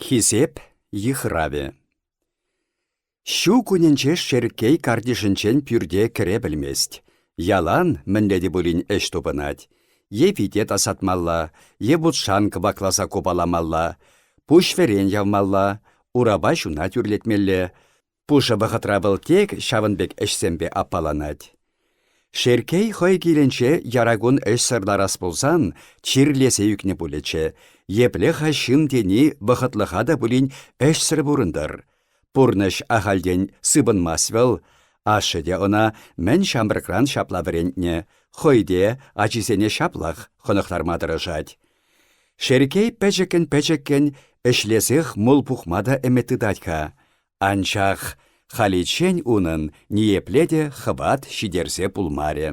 Хисеп йыхравӗ. Ҫу кунӗнче Шерккей картишӗнчен пӳрте кӗре пӗлмест. Ялан мӗнле те пулин ӗҫ тупӑнать. Е вите тасатмалла, е вут-шанкӑ вакласа купаламалла, пуҫ вӗрен явмалла, урапа ҫуна тӳрлетмелле. Пушӑ вӑхӑтра вӑл тек ҫавӑн пек ӗҫсемпе аппаланать. Шерккей хӑй килӗнче яракун ӗҫсӗр ларас пулсан чирлесе ӳкнӗ пулӗччӗ. Епле-ха ҫын тени вӑхӑтлӑха та пулин ӗҫсӗр пурӑнтӑр? Пурнӑҫ ахальтен сыпӑнмасть вӑл. Ашшӗ те ӑна мӗн ҫамрӑкран ҫапла вӗрентнӗ, хӑй те ачисене ҫаплах хӑнӑхтарма тӑрӑшать. Шерккей пӗчӗккӗн-пӗчӗккӗн ӗҫлесех мул пухма та ӗмӗт тытать-ха. Анчах халиччен унӑн ниепле те хӑват ҫитерсе пулмарӗ.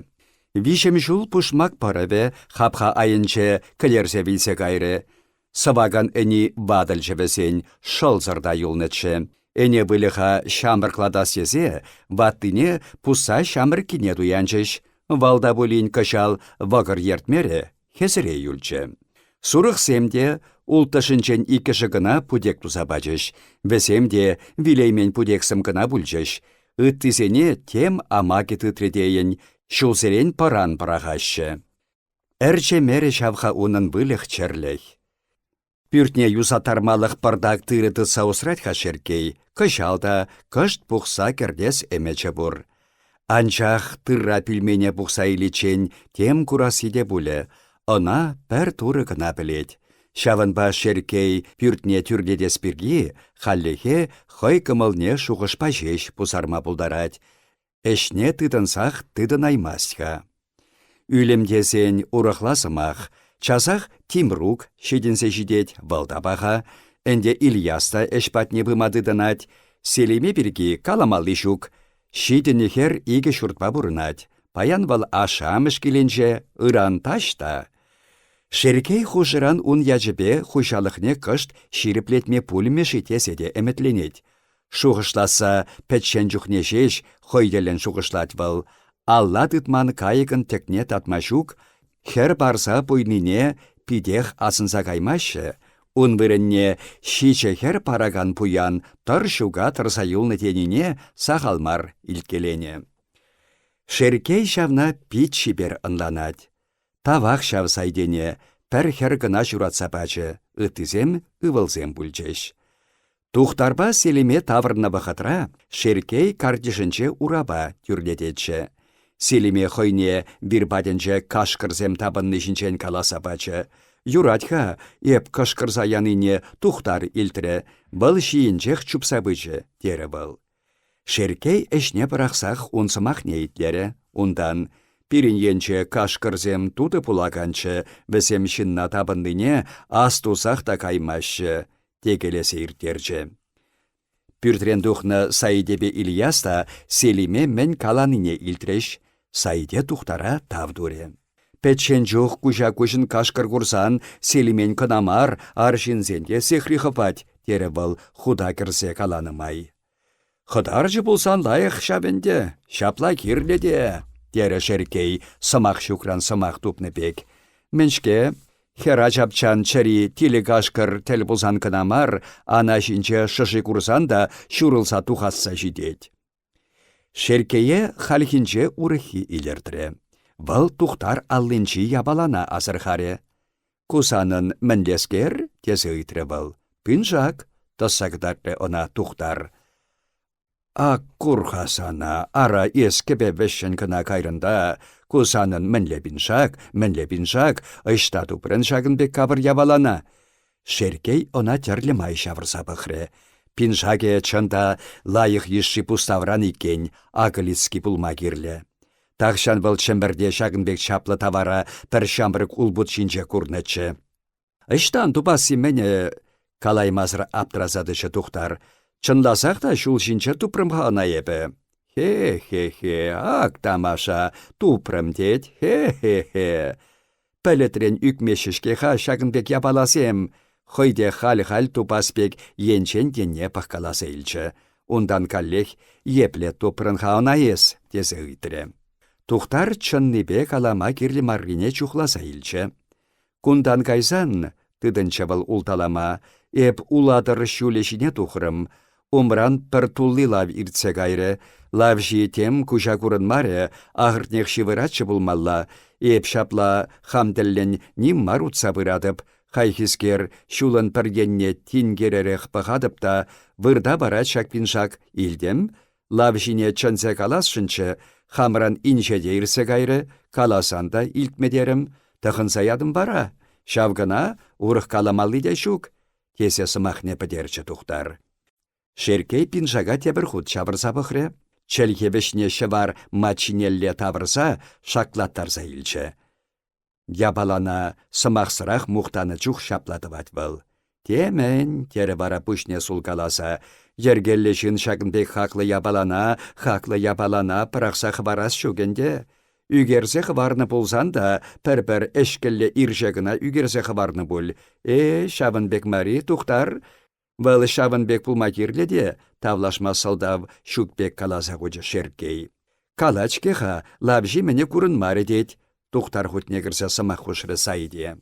Виҫӗмҫул пушмак пӑрӑвӗ хапха айӗнче кӗлерсе вилсе кайрӗ. Сӑвакан ӗни ватӑлчӗ вӗсен, шӑлсӑр та юлнӑччӗ. Ӗне выльӑха ҫамрӑклатас тесе ваттине пусса ҫамрӑккине туянчӗҫ. Вӑл та пулин кӑҫал вӑкӑр ертмерӗ, хӗсӗре юлчӗ. Сурӑхсем те улттӑшӗнчен иккӗшӗ кӑна путек туса пачӗҫ. Вӗсем те вилеймен путексем кӑна пулчӗҫ. Ыттисене тем амакӗ тытрӗ тейӗн, ҫулсерен пӑран пӑрахаҫҫӗ. Ӗрчемерӗ ҫав-ха унӑн выльӑх-чӗрлӗх. Пӳртне юсаттармалӑх пӑртак тырӑ тытса усрать-ха Шерккей, кӑҫал та кӑшт пухса кӗртес ӗмӗчӗ пур. Анчах тырра пӳлмене пухса иличчен тем курасси те пулӗ, ӑна пӗр турӑ кӑна пӗлет. Ҫавӑнпа Шерккей пӳртне тӳрлетес пирки хальлӗхе хӑй кӑмӑлне шухӑшпа ҫеҫ пусарма пултарать. Ӗҫне тытӑнсах тытӑнаймасть-ха. Ӳлӗм тесен урӑхла сӑмах. Часах Тимрук ҫитӗнсе ҫитет, вӑл та паха. Ӗнтӗ Ильяс та ӗҫ патне пыма тытӑнать. Селиме пирки каламалли ҫук. Ҫитӗннӗ хӗр икӗ ҫуртпа пурӑнать. Паян вӑл ашшӗ-амӑш килӗнче, ыран таҫта. Шерккей хушӑран ун ячӗпе хуҫалӑхне кӑшт ҫирӗплетме пулмӗ-ши тесе те ӗмӗтленет. Шухӑшласа пӗччен чухне ҫеҫ хӑй тӗллӗн шухӑшлать вӑл. Алла тытман кайӑкӑн тӗкне татма ҫук, хӗр парса пуйнине питех асӑнса каймаҫҫӗ. Ун вырӑнне ҫичӗ хӗр паракан пуян тӑр ҫука тӑрса юлнӑ тенине сахал мар илткеленӗ. Шерккей ҫавна пит чипер ӑнланать. Тавах ҫав Сайтене, пӗр хӗр кӑна ҫуратса пачӗ, ыттисем ывӑлсем пулчӗҫ. Тухтарпа Селиме таврӑннӑ вӑхӑтра Шерккей картишӗнче урапа тӳрлететчӗ. Селиме хӑйне вир патӗнче кашкӑрсем тапӑнни ҫинчен каласа пачӗ. Юрать-ха, эп кӑшкӑрса янине Тухтар илтрӗ, вӑл ҫийӗнчех чупса пычӗ, терӗ вӑл. Шерккей ӗҫне пӑрахсах ун сӑмахне итлерӗ. Унтан: «Пирӗн енче кашкӑрсем тутӑ пулаканччӗ, вӗсем ҫынна тапӑннине астусах та каймаҫҫӗ», текелесе ирттерчӗ. Пӳртрен тухнӑ Саидепе Ильяс та Селиме мӗн каланине илтрӗҫ. Саиде Тухтара тав турӗ. Пӗччен чух куҫа-куҫӑн кашкӑр курсан Селимен кӑна мар, арҫынсен те сехри хӑпать, терӗ вӑл хута кӗрсе каланӑ май. Хӑтарчӗ пулсан лайӑх ҫав ӗнтӗ, ҫапла кирлӗ те, терӗ Шерккей сӑмах ҫукран сӑмах тупнӑ пек. Мӗн-ҫке, хӗрачапчан чӗри тилӗ кашкӑр тӗл пулсан кӑна мар, ана ҫинче шӑши курсан та ҫурӑлса тухасса ҫитет. Шерккее хальхинче урӑххи илӗртрӗ. Вӑл Тухтар аллинчи япалана асӑрхарӗ. «Ку санӑн мӗнлескер?» тесе ыйтрӗ вӑл. «Пиншак», тӑсса кӑтартрӗ ӑна Тухтар. «Ак кур-ха сана, ара эс кӗпе вӗҫҫӗн кӑна кайрӑн та, ку санӑн мӗнле пиншак, мӗнле пиншак, ӑҫта тупрӑн ҫакӑн пек капӑр япалана?» Шерккей ӑна тӗрлӗ май ҫавӑрса пӑхрӗ. Пиншакӗ, чӑн та, лайӑх йышши пуставран иккен, акӑлицки пулма кирлӗ. Тахҫан вӑл Чӗмпӗрте ҫакӑн пек чаплӑ тавара пӗр ҫамрӑк улпут ҫинче курнӑччӗ. Ӑҫтан тупасси-мӗнӗ калаймасӑр аптраса тӑчӗ Тухтар. Чӑнласах та ҫул ҫинче тупрӑм-ха ӑна эпӗ. Хе-хе-хе, ак тамаша, тупрӑм тет, хе-хе-хе. Пӗлӗтрен ӳкмеҫҫӗ-ҫке-ха ҫакӑн пек япаласем. Хӑй те халь-халь тупас пек енчен енне пӑхкаласа илчӗ. Унтан каллех «Епле тупрӑн-ха ӑна эс?» тесе ыйтрӗ. Тухтар чӑннипе калама кирлӗ маррине чухласа илчӗ. Кунтан кайсан. тытӑнчӗ вӑл улталама. Эп Улатӑр ҫулӗ ҫине тухрӑм. Умран пӗр тулли лав иртсе кайрӗ. Лавҫи тем куҫа курӑнмарӗ, ахӑртнех ҫывӑратчӗ пулмалла. Эп ҫапла хам тӗллӗн ним мар утса пыратӑп. Хайхискер ҫулӑн пӗр енне тинкеререх пӑхатӑп та вырта парать ҫак пиншак илтӗм. Лав ҫине чӗнсе каласшӑнччӗ, хамран инҫете иртсе кайрӗ, каласан та илтме терӗм. Тӑхӑнса ятӑм вара. Ҫав кӑна, урӑх каламалли те ҫук, тесе сӑмахне пӗтерчӗ Тухтар. Шерккей пиншака тепӗр хут ҫавӑрса пӑхрӗ, чӗлхе вӗҫне ҫӑвар маччинелле тавӑрса шаклаттарса илчӗ. Япалана сӑмахсӑрах мухтанӑ чух ҫапла тӑвать вӑл. «Темӗн», — терӗ вара пуҫне сулкаласа, «йӗркеллӗ ҫын ҫакӑн пек хаклӑ япалана, хаклӑ япалана пӑрахса хӑварас ҫук ӗнтӗ. Ӳкерсе хӑварнӑ пулсан та пӗр-пӗр ӗҫкӗллӗ ирҫе кӑна ӳкерсе хӑварнӑ пуль. Э, ҫавӑн пек мар-и, Тухтар? Вӑл ҫавӑн пек пулма кирлӗ те, тавлашма сӑлтав ҫук пек каласа хучӗ Шерккей. Калать-ҫке-ха, лавҫи мӗне курӑнмарӗ тет, Тухтар хутне кӗрсе сӑмах хушрӗ Саиде.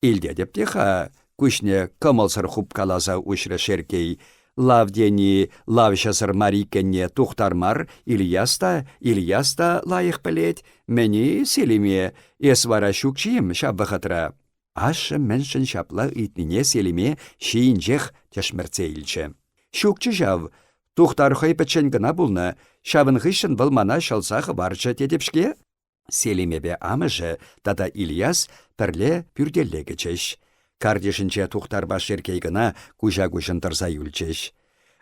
Илтетӗп те-ха, куҫне кӑмӑлсӑр хупкаласа уҫрӗ Шерккей. Лав тени лавҫӑсӑр мар иккенне Тухтар мар, Ильяс та, Ильяс та лайӑх пӗлет. Мӗн-и, Селиме, эс вара ҫукчӗ-им ҫав вӑхӑтра? Ашшӗ мӗншӗн ҫапла ыйтнине Селиме ҫийӗнчех тӗшмӗртсе илчӗ. Ҫукчӗ ҫав. Тухтар хӑй пӗччен кӑна пулнӑ. Ҫавӑн хыҫҫӑн вӑл мана ҫӑлса хӑварчӗ тетӗп-ҫке. Селимепе амӑшӗ тата Ильяс пӗрле пӳртелле кӗчӗҫ. Картишӗнче Тухтарпа Шерккей кӑна куҫа-куҫӑн тӑрса юлчӗҫ.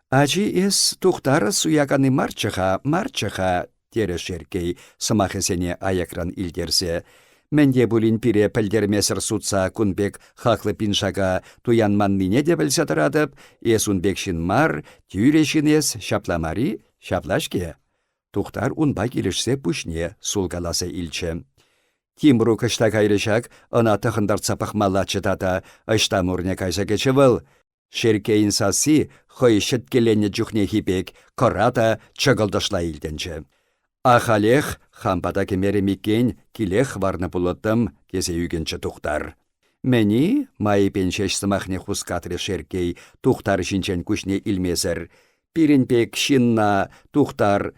«Ачи эс, Тухтар, суяканни марччӗ-ха, марччӗ-ха», терӗ Шерккей сӑмахӗсене аякран илтерсе. Мӗн те пулин пире пӗлтермесӗр сутса кун пек хаклӑ пиншака туянманнине те пӗлсе тӑратӑп. Эс ун пек ҫын мар, тӳрӗ ҫын эс, ҫапла мар-и? Ҫапла-ҫке. Тухтар унпа килӗшсе пуҫне сулкаласа илчӗ. Тимрук ӑҫта кайрӗ ҫак, ӑна тӑхӑнтартса пӑхмаллаччӗ тата, ӑҫта мурне кайса кӗчӗ вӑл? Шерккейӗн сасси хӑй ҫӗткеленнӗ чухнехи пек кӑра та чӑкӑлтӑшла илтӗнчӗ. «Ахалех хам пата кӗмерӗм иккен, килех хӑварнӑ пулӑттӑм», тесе ӳкӗнчӗ Тухтар. «Мӗн-и?» — майӗпен ҫеҫ сӑмахне хускатрӗ Шерккей Тухтар ҫинчен куҫне илмесӗр. «Пирӗн пек ҫынна, Тухтар,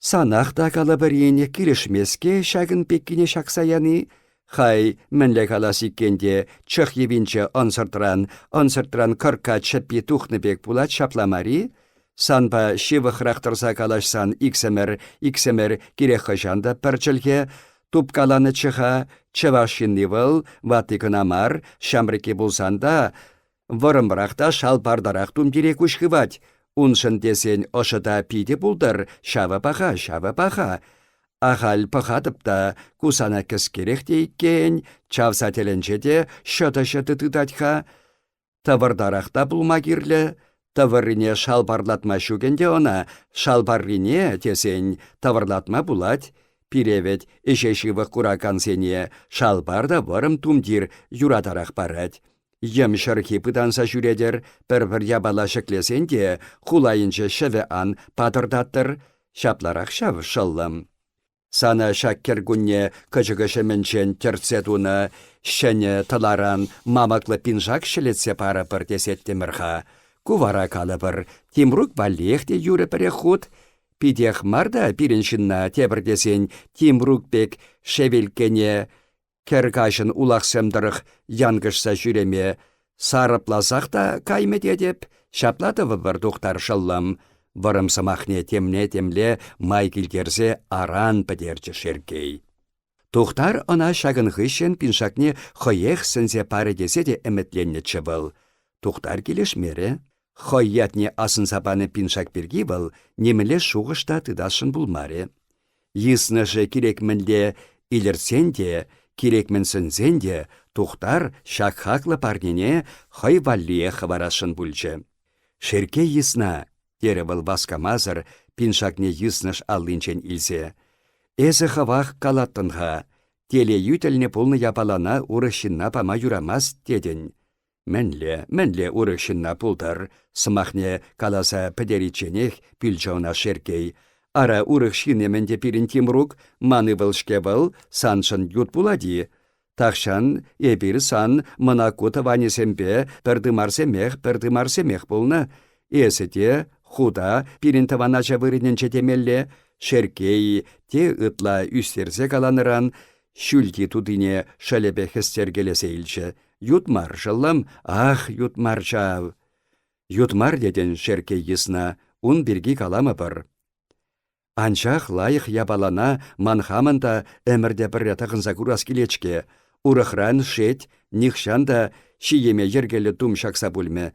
Санах та калӑпӑр-ин, килӗшмест-ҫке ҫакӑн пеккине ҫакса яни. Хай, мӗнле калас иккен те, чӑх йӑвинче ӑнсӑртран, ӑнсӑртран кӑркка чӗппи тухнӑ пек пулать ҫапла мар-и? Санпа ҫывӑхрах тӑрса калаҫсан иксӗмӗр, иксӗмӗр кирек хӑҫан та пӗр чӗлхе тупкаланӑччӗ-ха. Чӑваш ҫынни вӑл, ватти кӑна мар, ҫамрӑкки пулсан та, Вӑрӑмрах та шалпартарах тумтире куҫ хывать. Уншӑн тесен ӑшӑ та питӗ пултӑр, ҫавӑ паха, ҫавӑ паха. Ахаль пӑхатӑп та, ку сана кӗскерех те иккен, чавса тӗлӗнче те ҫӑтӑ-ҫӑтӑ тытать-ха. Тӑвӑртарах та пулма кирлӗ. Тӑвӑррине шалпарлатма ҫук ӗнтӗ ӑна, шалпаррине, тесен, тӑвӑрлатма пулать. Пире вӗт ӗҫе ҫывӑх куракансене шалпар та вӑрӑм тумтир юратарах парать. Йӗм ҫӑрхи пытанса ҫӳретӗр, пӗр-пӗр япала ҫӗклесен те хулайӗнче ҫӗвӗ ан патӑртаттӑр. Ҫапларах ҫав, шӑллӑм. Сана ҫак кӗркунне кӑчӑкӑ ҫӑмӗнчен тӗртсе тунӑ ҫӗнӗ тӑларан мамӑклӑ пиншак ҫӗлетсе парӑпӑр тесеттӗмӗр-ха. Ку вара, калӑпӑр, Тимрук валлиех те юрӗ пӗрех хут. Питех мар та пирӗн ҫынна тепӗр тесен Тимрук пек шевелккене Кӗр каҫӑн улахсем тӑрӑх янкӑшса ҫӳреме сарӑпласах та каймӗ тетӗп, ҫапла тӑвӑпӑр Тухтар шӑллӑм. Вӑрӑм сӑмахне темле-темле май килтерсе аран пӗтерчӗ Шерккей. Тухтар ӑна ҫакӑн хыҫҫӑн пиншакне хӑех сӗнсе парӗ тесе те ӗмӗтленнӗччӗ вӑл. Тухтар килӗшмерӗ. Хӑй ятне асӑнса панӑ пиншак пирки вӑл нимӗнле шухӑш та тытасшӑн пулмарӗ. Йыснӑшӗ кирек мӗнле илӗртсен те, кирек мӗн сӗнсен те Тухтар ҫак хаклӑ парнене хӑй валлиех хӑварасшӑн пулчӗ. «Шерккей йысна», — терӗ вӑл васкамасӑр пиншакне йыснӑш аллинчен илсе. «Эсӗ хӑвах калаттӑн-ха, телейӳ тӗлне пулнӑ япалана урӑх ҫынна пама юрамасть тетӗн. Мӗнле, мӗнле урӑх ҫынна пултӑр, сӑмахне каласа пӗтеричченех пӳлчӗ ӑна Шерккей. Ара, урӑх ҫын-им ӗнтӗ пирӗн Тимрук, ман ывӑл-ҫке вӑл, саншӑн ют пулать-и? Тахҫан эпир сан мӑнакку тӑванӗсемпе пӗр тымарсемех, пӗр тымарсемех пулнӑ. Эсӗ те, ху та пирӗн тӑван ача вырӑнӗнче темелле. Шерккей те ытла ӳстерсе каланӑран ҫӳлти тутине шӑлӗпе хӗстеркелесе илчӗ. Ют мар, шӑллӑм, ах, ют мар ҫав. Ют мар тетӗн, Шерккей йысна, ун пирки каламӑпӑр. Анчах лайӑх япалана ман хамӑн та ӗмӗрте пӗрре тӑхӑнса курас килет-ҫке. Урӑхран шет, нихҫан та ҫиеме йӗркеллӗ тум ҫакса пулмӗ.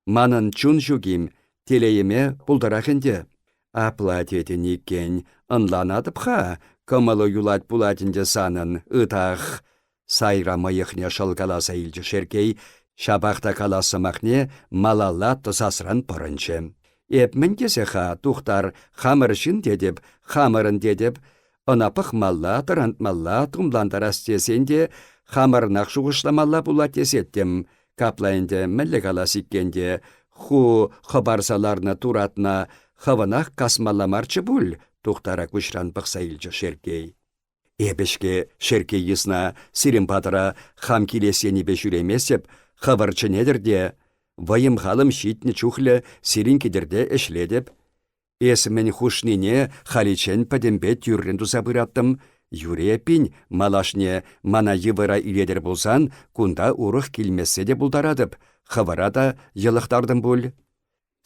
Манӑн чун ҫук-им, телейӗме пултӑрах ӗнтӗ. Апла тетӗн иккен, ӑнланатӑп-ха, кӑмӑлу юлать пулать ӗнтӗ санӑн, ытах. Сайра мӑйӑхне шӑлкаласа илчӗ Шерккей, ҫапах та калас сӑмахне малалла тӑсасран пӑрӑнчӗ. Эп мӗн тесе-ха, Тухтар, хамӑр ҫын тетӗп, хамӑрӑн тетӗп. Ӑна пӑхмалла, тӑрантмалла, тумлантарас тесен те хамӑрнах шухӑшламалла пулать тесеттӗм. Капла ӗнтӗ мӗнле калас иккен те, ху хӑпарса ларнӑ туратна хӑвӑнах касмалла марччӗ пуль, Тухтара куҫран пӑхса илчӗ Шерккей. Эпӗ-ҫке, Шерккей йысна, сирӗн патӑра хам килес енӗпе ҫӳреместӗп, хӑвӑр чӗнетӗр те. Вӑйӑм-халӑм ҫитнӗ чухлӗ сирӗн кӗтӗрте ӗҫлетӗп. Эс мӗн хушнине халиччен пӗтӗмпе тӳррӗн туса пыраттӑм. Юрӗ эппин, малашне мана йывӑра илетӗр пулсан, кунта урӑх килмессе те пултаратӑп, хӑвӑра та йӑлӑхтартӑм пуль.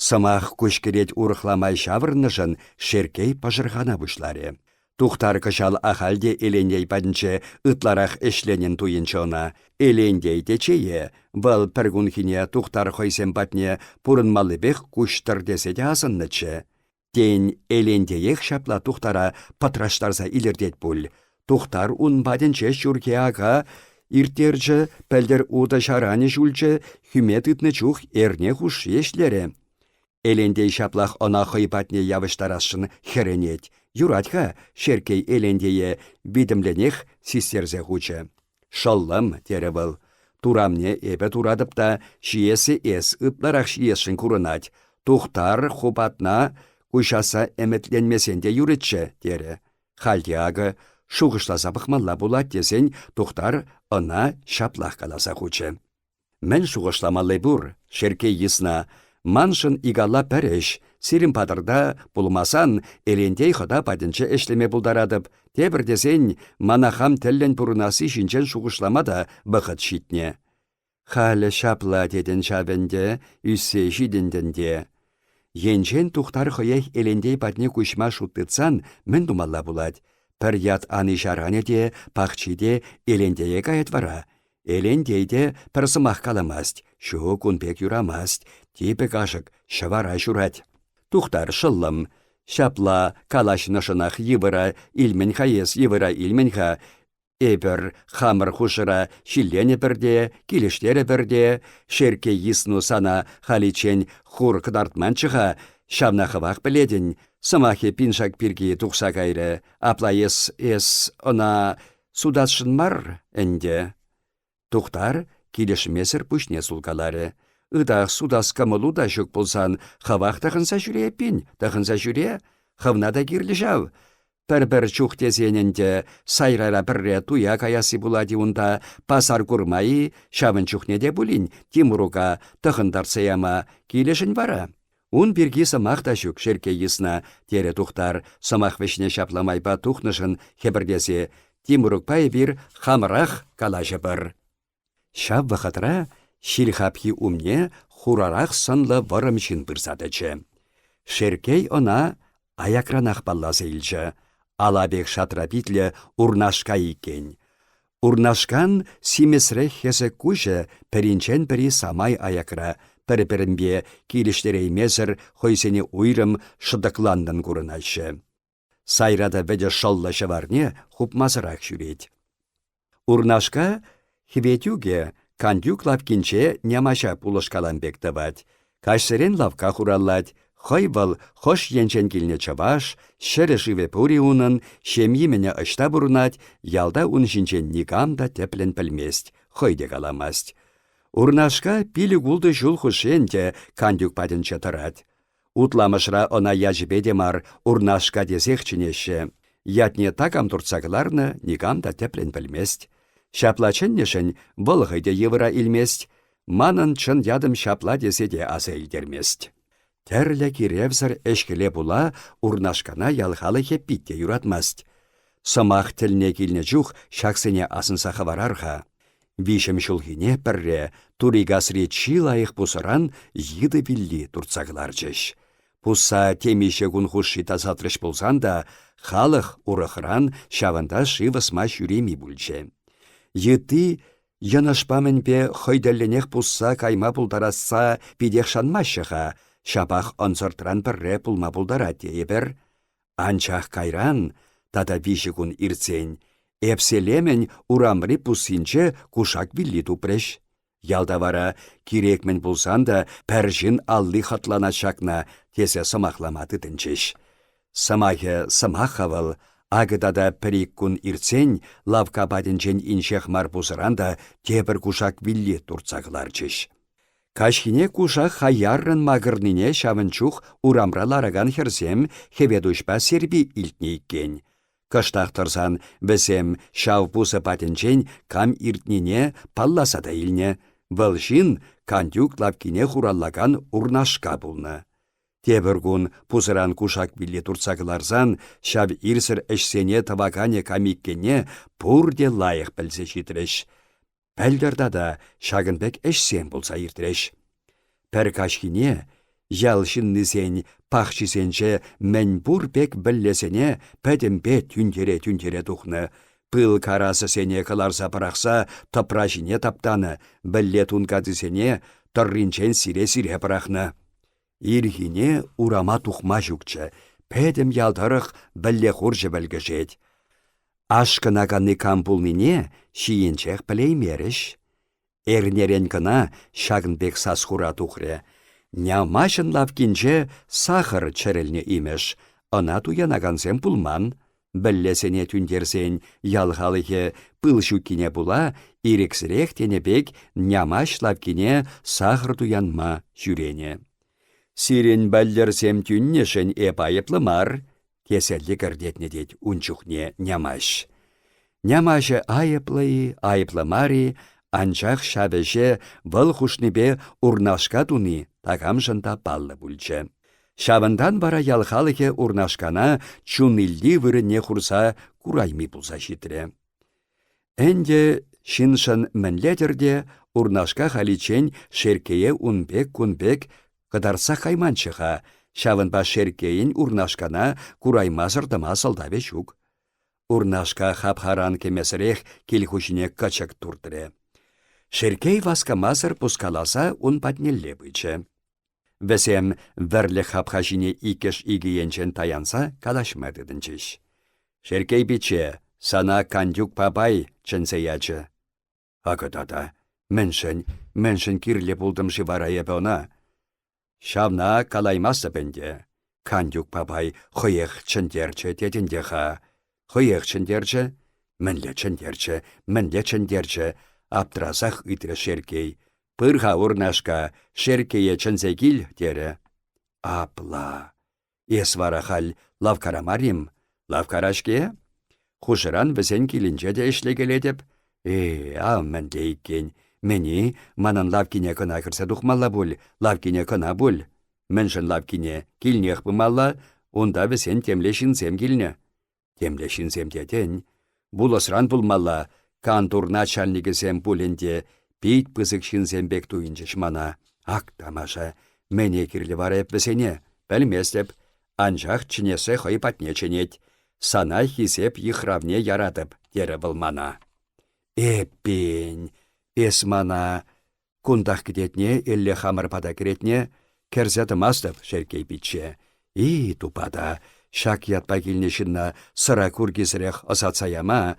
Сӑмах куҫкӗрет урӑхла май ҫаврӑннӑшӑн Шерккей пӑшӑрхана пуҫларӗ. Тухтар кӑҫал ахаль те Элентей патӗнче ытларах ӗҫленӗн туйӑнчӗ ӑна. Элентей те чее, вӑл пӗркунхине Тухтар хӑйсем патне пурӑнмаллипех куҫтӑр тесе те асӑннӑччӗ. Тен, Элентеех ҫапла Тухтара пӑтраштарса илӗртет пуль. Тухтар ун патӗнче ҫурхи ака ирттерчӗ, пӗлтӗр утӑ ҫаранӗ ҫулчӗ, хӳме тытнӑ чух эрне хушши ӗҫлерӗ. Элентей ҫаплах ӑна хӑй патне явӑҫтарасшӑн хӗрӗнет. Юрать-ха, Шерккей Элентее витӗмлӗнех систерсе хучӗ. «Шӑллӑм», терӗ вӑл, «турамне эпӗ туратӑп та ҫиесси эс ытларах ҫиесшӗн курӑнать. Тухтар хупатна куҫасса ӗмӗтленмесен те юрӗччӗ», терӗ. Халь те акӑ шухӑшласа пӑхмалла пулать тесен Тухтар ӑна ҫаплах каласа хучӗ. Мӗн шухӑшламалли пур, Шерккей йысна, маншӑн икалла пӗр ӗҫ, сирӗн патӑрта пулмасан Элентей хӑта патӗнче ӗҫлеме пултаратӑп, тепӗр тесен мана хам тӗллӗн пурӑнасси ҫинчен шухӑшлама та вӑхӑт ҫитнӗ. Халӗ ҫапла тетӗн ҫав ӗнтӗ, ӳссе ҫитӗнтӗн те. Енчен Тухтар хӑех Элентей патне куҫма шут тытсан мӗн тумалла пулать? Пӗр ят ани-ҫаранӗ те, пахчи те Элентее каять вара. Элентей те пӗр сӑмах каламасть. Ҫук, ун пек юрамасть. Типӗ кашӑк ҫӑвара ҫурать. Тухтар, шӑллӑм, ҫапла калаҫнӑшӑнах йывӑра илмен-ха эс, йывӑра илмен-ха. Эпӗр хамӑр хушӑра ҫилленӗпӗр те, килӗштерӗпӗр те, Шерккей йысну сана халиччен хур кӑтартманччӗ-ха, ҫавна хӑвах пӗлетӗн, сӑмахӗ пиншак пирки тухса кайрӗ. Апла эс, эс ӑна сутасшӑн мар ӗнтӗ. Тухтар килӗшмесӗр пуҫне сулкаларӗ. Ытах сутас кӑмӑлу та ҫук пулсан хӑвах тӑхӑнса ҫӳре эппин, тӑхӑнса ҫӳре. Хӑвна та кирлӗ ҫав. Пӗр-пӗр чух тесен ӗнтӗ сайрара пӗрре туя каясси пулать-и унта, пасар курма-и, ҫавӑн чухне те пулин Тимрука тӑхӑнтартса яма килӗшӗн вара. Ун пирки сӑмах та ҫук, Шерккей йысна, терӗ Тухтар, сӑмах вӗҫне ҫапла майпа тухнӑшӑн хӗпӗртесе. Тимрукпа эпир хамӑрах калаҫӑпӑр. Ҫав вӑхӑтра ҫил хапхи умне хурарах сӑнлӑ вӑрӑм ҫын пырса тӑчӗ. Шерккей ӑна аякранах палласа илчӗ. Ала пек шатра питлӗ Урнашка иккен. Урнашкан симӗсрех хӗсӗк куҫӗ пӗринчен пӗри самай аякра, пӗр-пӗринпе килӗштереймесӗр хӑйсене уйрӑм шӑтӑкланнӑн курӑнаҫҫӗ. Сайра та вӗтӗ шӑллӑ ҫӑварне хупмасӑрах ҫӳрет. Урнашка Хветюкӗ Кантюк лавккинче Нямаҫа пулӑшкалам пек тӑвать. Каҫсерен лавкка хураллать. Хӑй вӑл хӑш енчен килнӗ чӑваш, ҫӗрӗ-шывӗ пур-и унӑн, ҫемйи-мӗнӗ ӑҫта пурӑнать, ялта ун ҫинчен никам та тӗплӗн пӗлмест, хӑй те каламасть. Урнашка пилӗк-ултӑ ҫул хушши ӗнтӗ Кантюк патӗнче тӑрать. Утламӑшра ӑна ячӗпе те мар, Урнашка тесех чӗнеҫҫӗ. Ятне такам туртса кӑларнӑ, никам та тӗплӗн пӗлмест. Ҫапла чӗннӗшӗн вӑл хӑй те йывӑра илмест, манӑн чӑн ятӑм ҫапла тесе те аса илтермест. Тӗрлӗ киревсӗр ӗҫ-хӗле пула Урнашкана ял халӑхӗ пит те юратмасть. Сӑмах тӗлне килнӗ чух ҫаксене асӑнса хӑварар-ха. Виҫӗм ҫулхине пӗрре Турикасри чи лайӑх пусӑран йытӑ вилли туртса кӑларчӗҫ. Пусса темиҫе кун хушши тасатрӗҫ пулсан та халӑх урӑхран ҫавӑнта шыв ӑсма ҫӳреми пулчӗ. Йытти Йӑнӑшпа-мӗнпе хӑй тӗллӗнех пусса кайма пултарасса питех шанмаҫҫӗ-ха, ҫапах ӑнсӑртран пӗрре пулма пултарать тейӗпӗр. Анчах кайран, тата виҫӗ кун иртсен, Эпселемӗн урамри пуссинче кушак вилли тупрӗҫ. Ялта вара кирек мӗн пулсан та пӗр ҫын алли хӑтланать ҫакна, тесе сӑмахлама тытӑнчӗҫ. Сӑмахӗ сӑмах-ха вӑл, акӑ тата пӗр-ик кун иртсен лавкка патӗнчен инҫех мар пусӑран та тепӗр кушак вилли туртса кӑларчӗҫ. Каҫхине кушак хаяррӑн макӑрнине ҫавӑн чух урамра ларакан хӗрсем Хӗветуҫпа Серпи илтнӗ иккен. Кӑштах тӑрсан вӗсем ҫав пусӑ патӗнчен кам иртнине палласа та илнӗ. Вӑл ҫын Кантюк лавккине хураллакан Урнашка пулнӑ. Тепӗр кун пусӑран кушак вилли туртса кӑларсан ҫав ирсӗр ӗҫсене тӑваканӗ кам иккенне пурте лайӑх пӗлсе ҫитрӗҫ. Пӗлтӗр тата ҫакӑн пек ӗҫсем пулса иртрӗҫ. Пӗр каҫхине ял ҫыннисен пахчисенче мӗнпур пек вӗллесене пӗтӗмпе тӳнтере-тӳнтере тухнӑ, пыл карасӗсене кӑларса пӑрахса тӑпра ҫине таптанӑ, вӗлле тункатисене тӑрринчен сире-сире пӑрахнӑ. Ирхине урама тухма ҫукчӗ, пӗтӗм ял тӑрӑх вӗлле хурчӗ вӗлкӗшет. Ашкӑнаканни кам пулнине ҫийӗнчех пӗлеймерӗҫ. Эрнерен кӑна ҫакӑн пек сас-хура тухрӗ. Нямаҫӑн лавккинче сахӑр чӗрӗлнӗ имӗш, ӑна туянакансем пулман. Вӗллесене тӳнтерсен ял халӑхӗ пыл ҫуккине пула ирӗксӗрех тенӗ пек Нямаҫ лавккине сахӑр туянма ҫӳренӗ. «Сирӗн вӗллӗрсем тӳннӗшӗн эп айӑплӑ мар», тесе лӗкӗртетнӗ тет ун чухне Нямаҫ. Нямаҫӗ айӑплӑ-и, айӑплӑ мар-и, анчах ҫав ӗҫе вӑл хушнипе Урнашка туни такамшӑн та паллӑ пулчӗ. Ҫавӑнтан вара ял халӑхӗ Урнашкана чун илли вырӑнне хурса курайми пулса ҫитрӗ. Ӗнтӗ ҫыншӑн мӗнле-тӗр те Урнашка халиччен Шерккее ун пек-кун пек кӑтартсах кайманччӗ-ха, ҫавӑнпа Шерккейӗн Урнашкана кураймасӑр тӑма сӑлтавӗ ҫук. Урнашка хапхаран кӗмесӗрех кил хуҫине кӑчӑк туртрӗ. Шерккей васкамасӑр пускаласа ун патнелле пычӗ. Вӗсем вӗрлӗк хапха ҫине иккӗш икӗ енчен таянса калаҫма тытӑнчӗҫ. «Шерккей пичче, сана Кантюк папай чӗнсе ячӗ». «Акӑ тата. Мӗншӗн, мӗншӗн кирлӗ пултӑм-ши вара эпӗ ӑна?» «Ҫавна калаймастӑп ӗнтӗ. Кантюк папай хӑех чӗнтерчӗ тетӗн те-ха. Хӑех чӗнтерчӗ. Мӗнле чӗнтерчӗ, мӗнле чӗнтерчӗ? Аптрасах ыйтрӗ Шерккей. Пыр-ха, Урнашка, Шерккее чӗнсе кил, терӗ. Апла. Эс вара халь лавккара мар-им? Лавккара-ҫке? Хушӑран вӗсен килӗнче те ӗҫлекелетӗп. Э, ав мӗнле иккен. Мӗн-и, манӑн лавккине кӑна кӗрсе тухмалла пуль, лавккине кӑна пуль. Мӗншӗн лавккине? Килнех пымалла. Унта вӗсен темле ҫынсем килнӗ. Темле ҫынсем тетӗн. Вулӑсран пулмалла, кантур начальникӗсем пуль ӗнтӗ. Пит пысӑк ҫынсем пек туйӑнчӗҫ мана. Ак тамаша, мӗне кирлӗ вара эп вӗсене? Пӗлместӗп. Анчах чӗнессе хӑй патне чӗнет. Сана хисеп йыхравне яратӑп, терӗ вӑл мана. Эппин, эс мана Кунтах кӗтетне, элле хамӑр пата кӗретне? Кӗрсе тӑмастӑп, Шерккей пичче. И, тупата, ҫак ятпа килнӗ ҫынна сӑра куркисӗрех ӑсатса яма.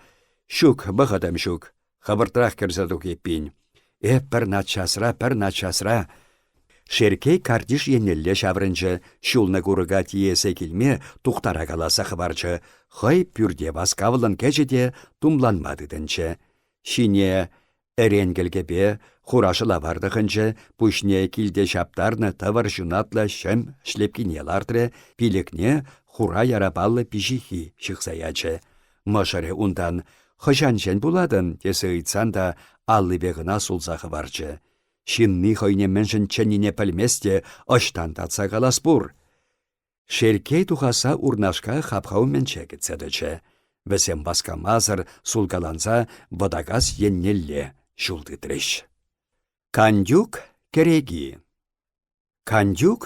Ҫук, вӑхӑтӑм ҫук. Хӑвӑртрах кӗрсе тух эппин. Эп пӗр наччасра, пӗр наччасра. Шерккей картиш еннелле ҫаврӑнчӗ, ҫулнӑ курӑка тиесе килме Тухтара каласа хӑварчӗ. Хӑй пӳрте васкавлӑн кӗчӗ те тумланма тытӑнчӗ. Ҫине Ӗренкӗлкепе хура шӑлавар тӑхӑнчӗ, пуҫне килте ҫаптарнӑ тӑвӑр ҫунатлӑ ҫӑм шлепкине лартрӗ, пилӗкне хура ярапаллӑ пиҫиххи ҫыхса ячӗ. Мӑшӑрӗ унтан. Хӑҫанччен пулатӑн? тесе ыйтсан та аллипе кӑна сулса хӑварчӗ. Ҫынни хӑйне мӗншӗн чӗннине пӗлмест те ӑҫтан татса калас пур. Шерккей тухасса Урнашка хапха умӗнче кӗтсе тӑчӗ. Вӗсем васкамасӑр сулкаланса Вӑтакас еннелле ҫул тытрӗҫ. Кантюк кӗреки Кантюк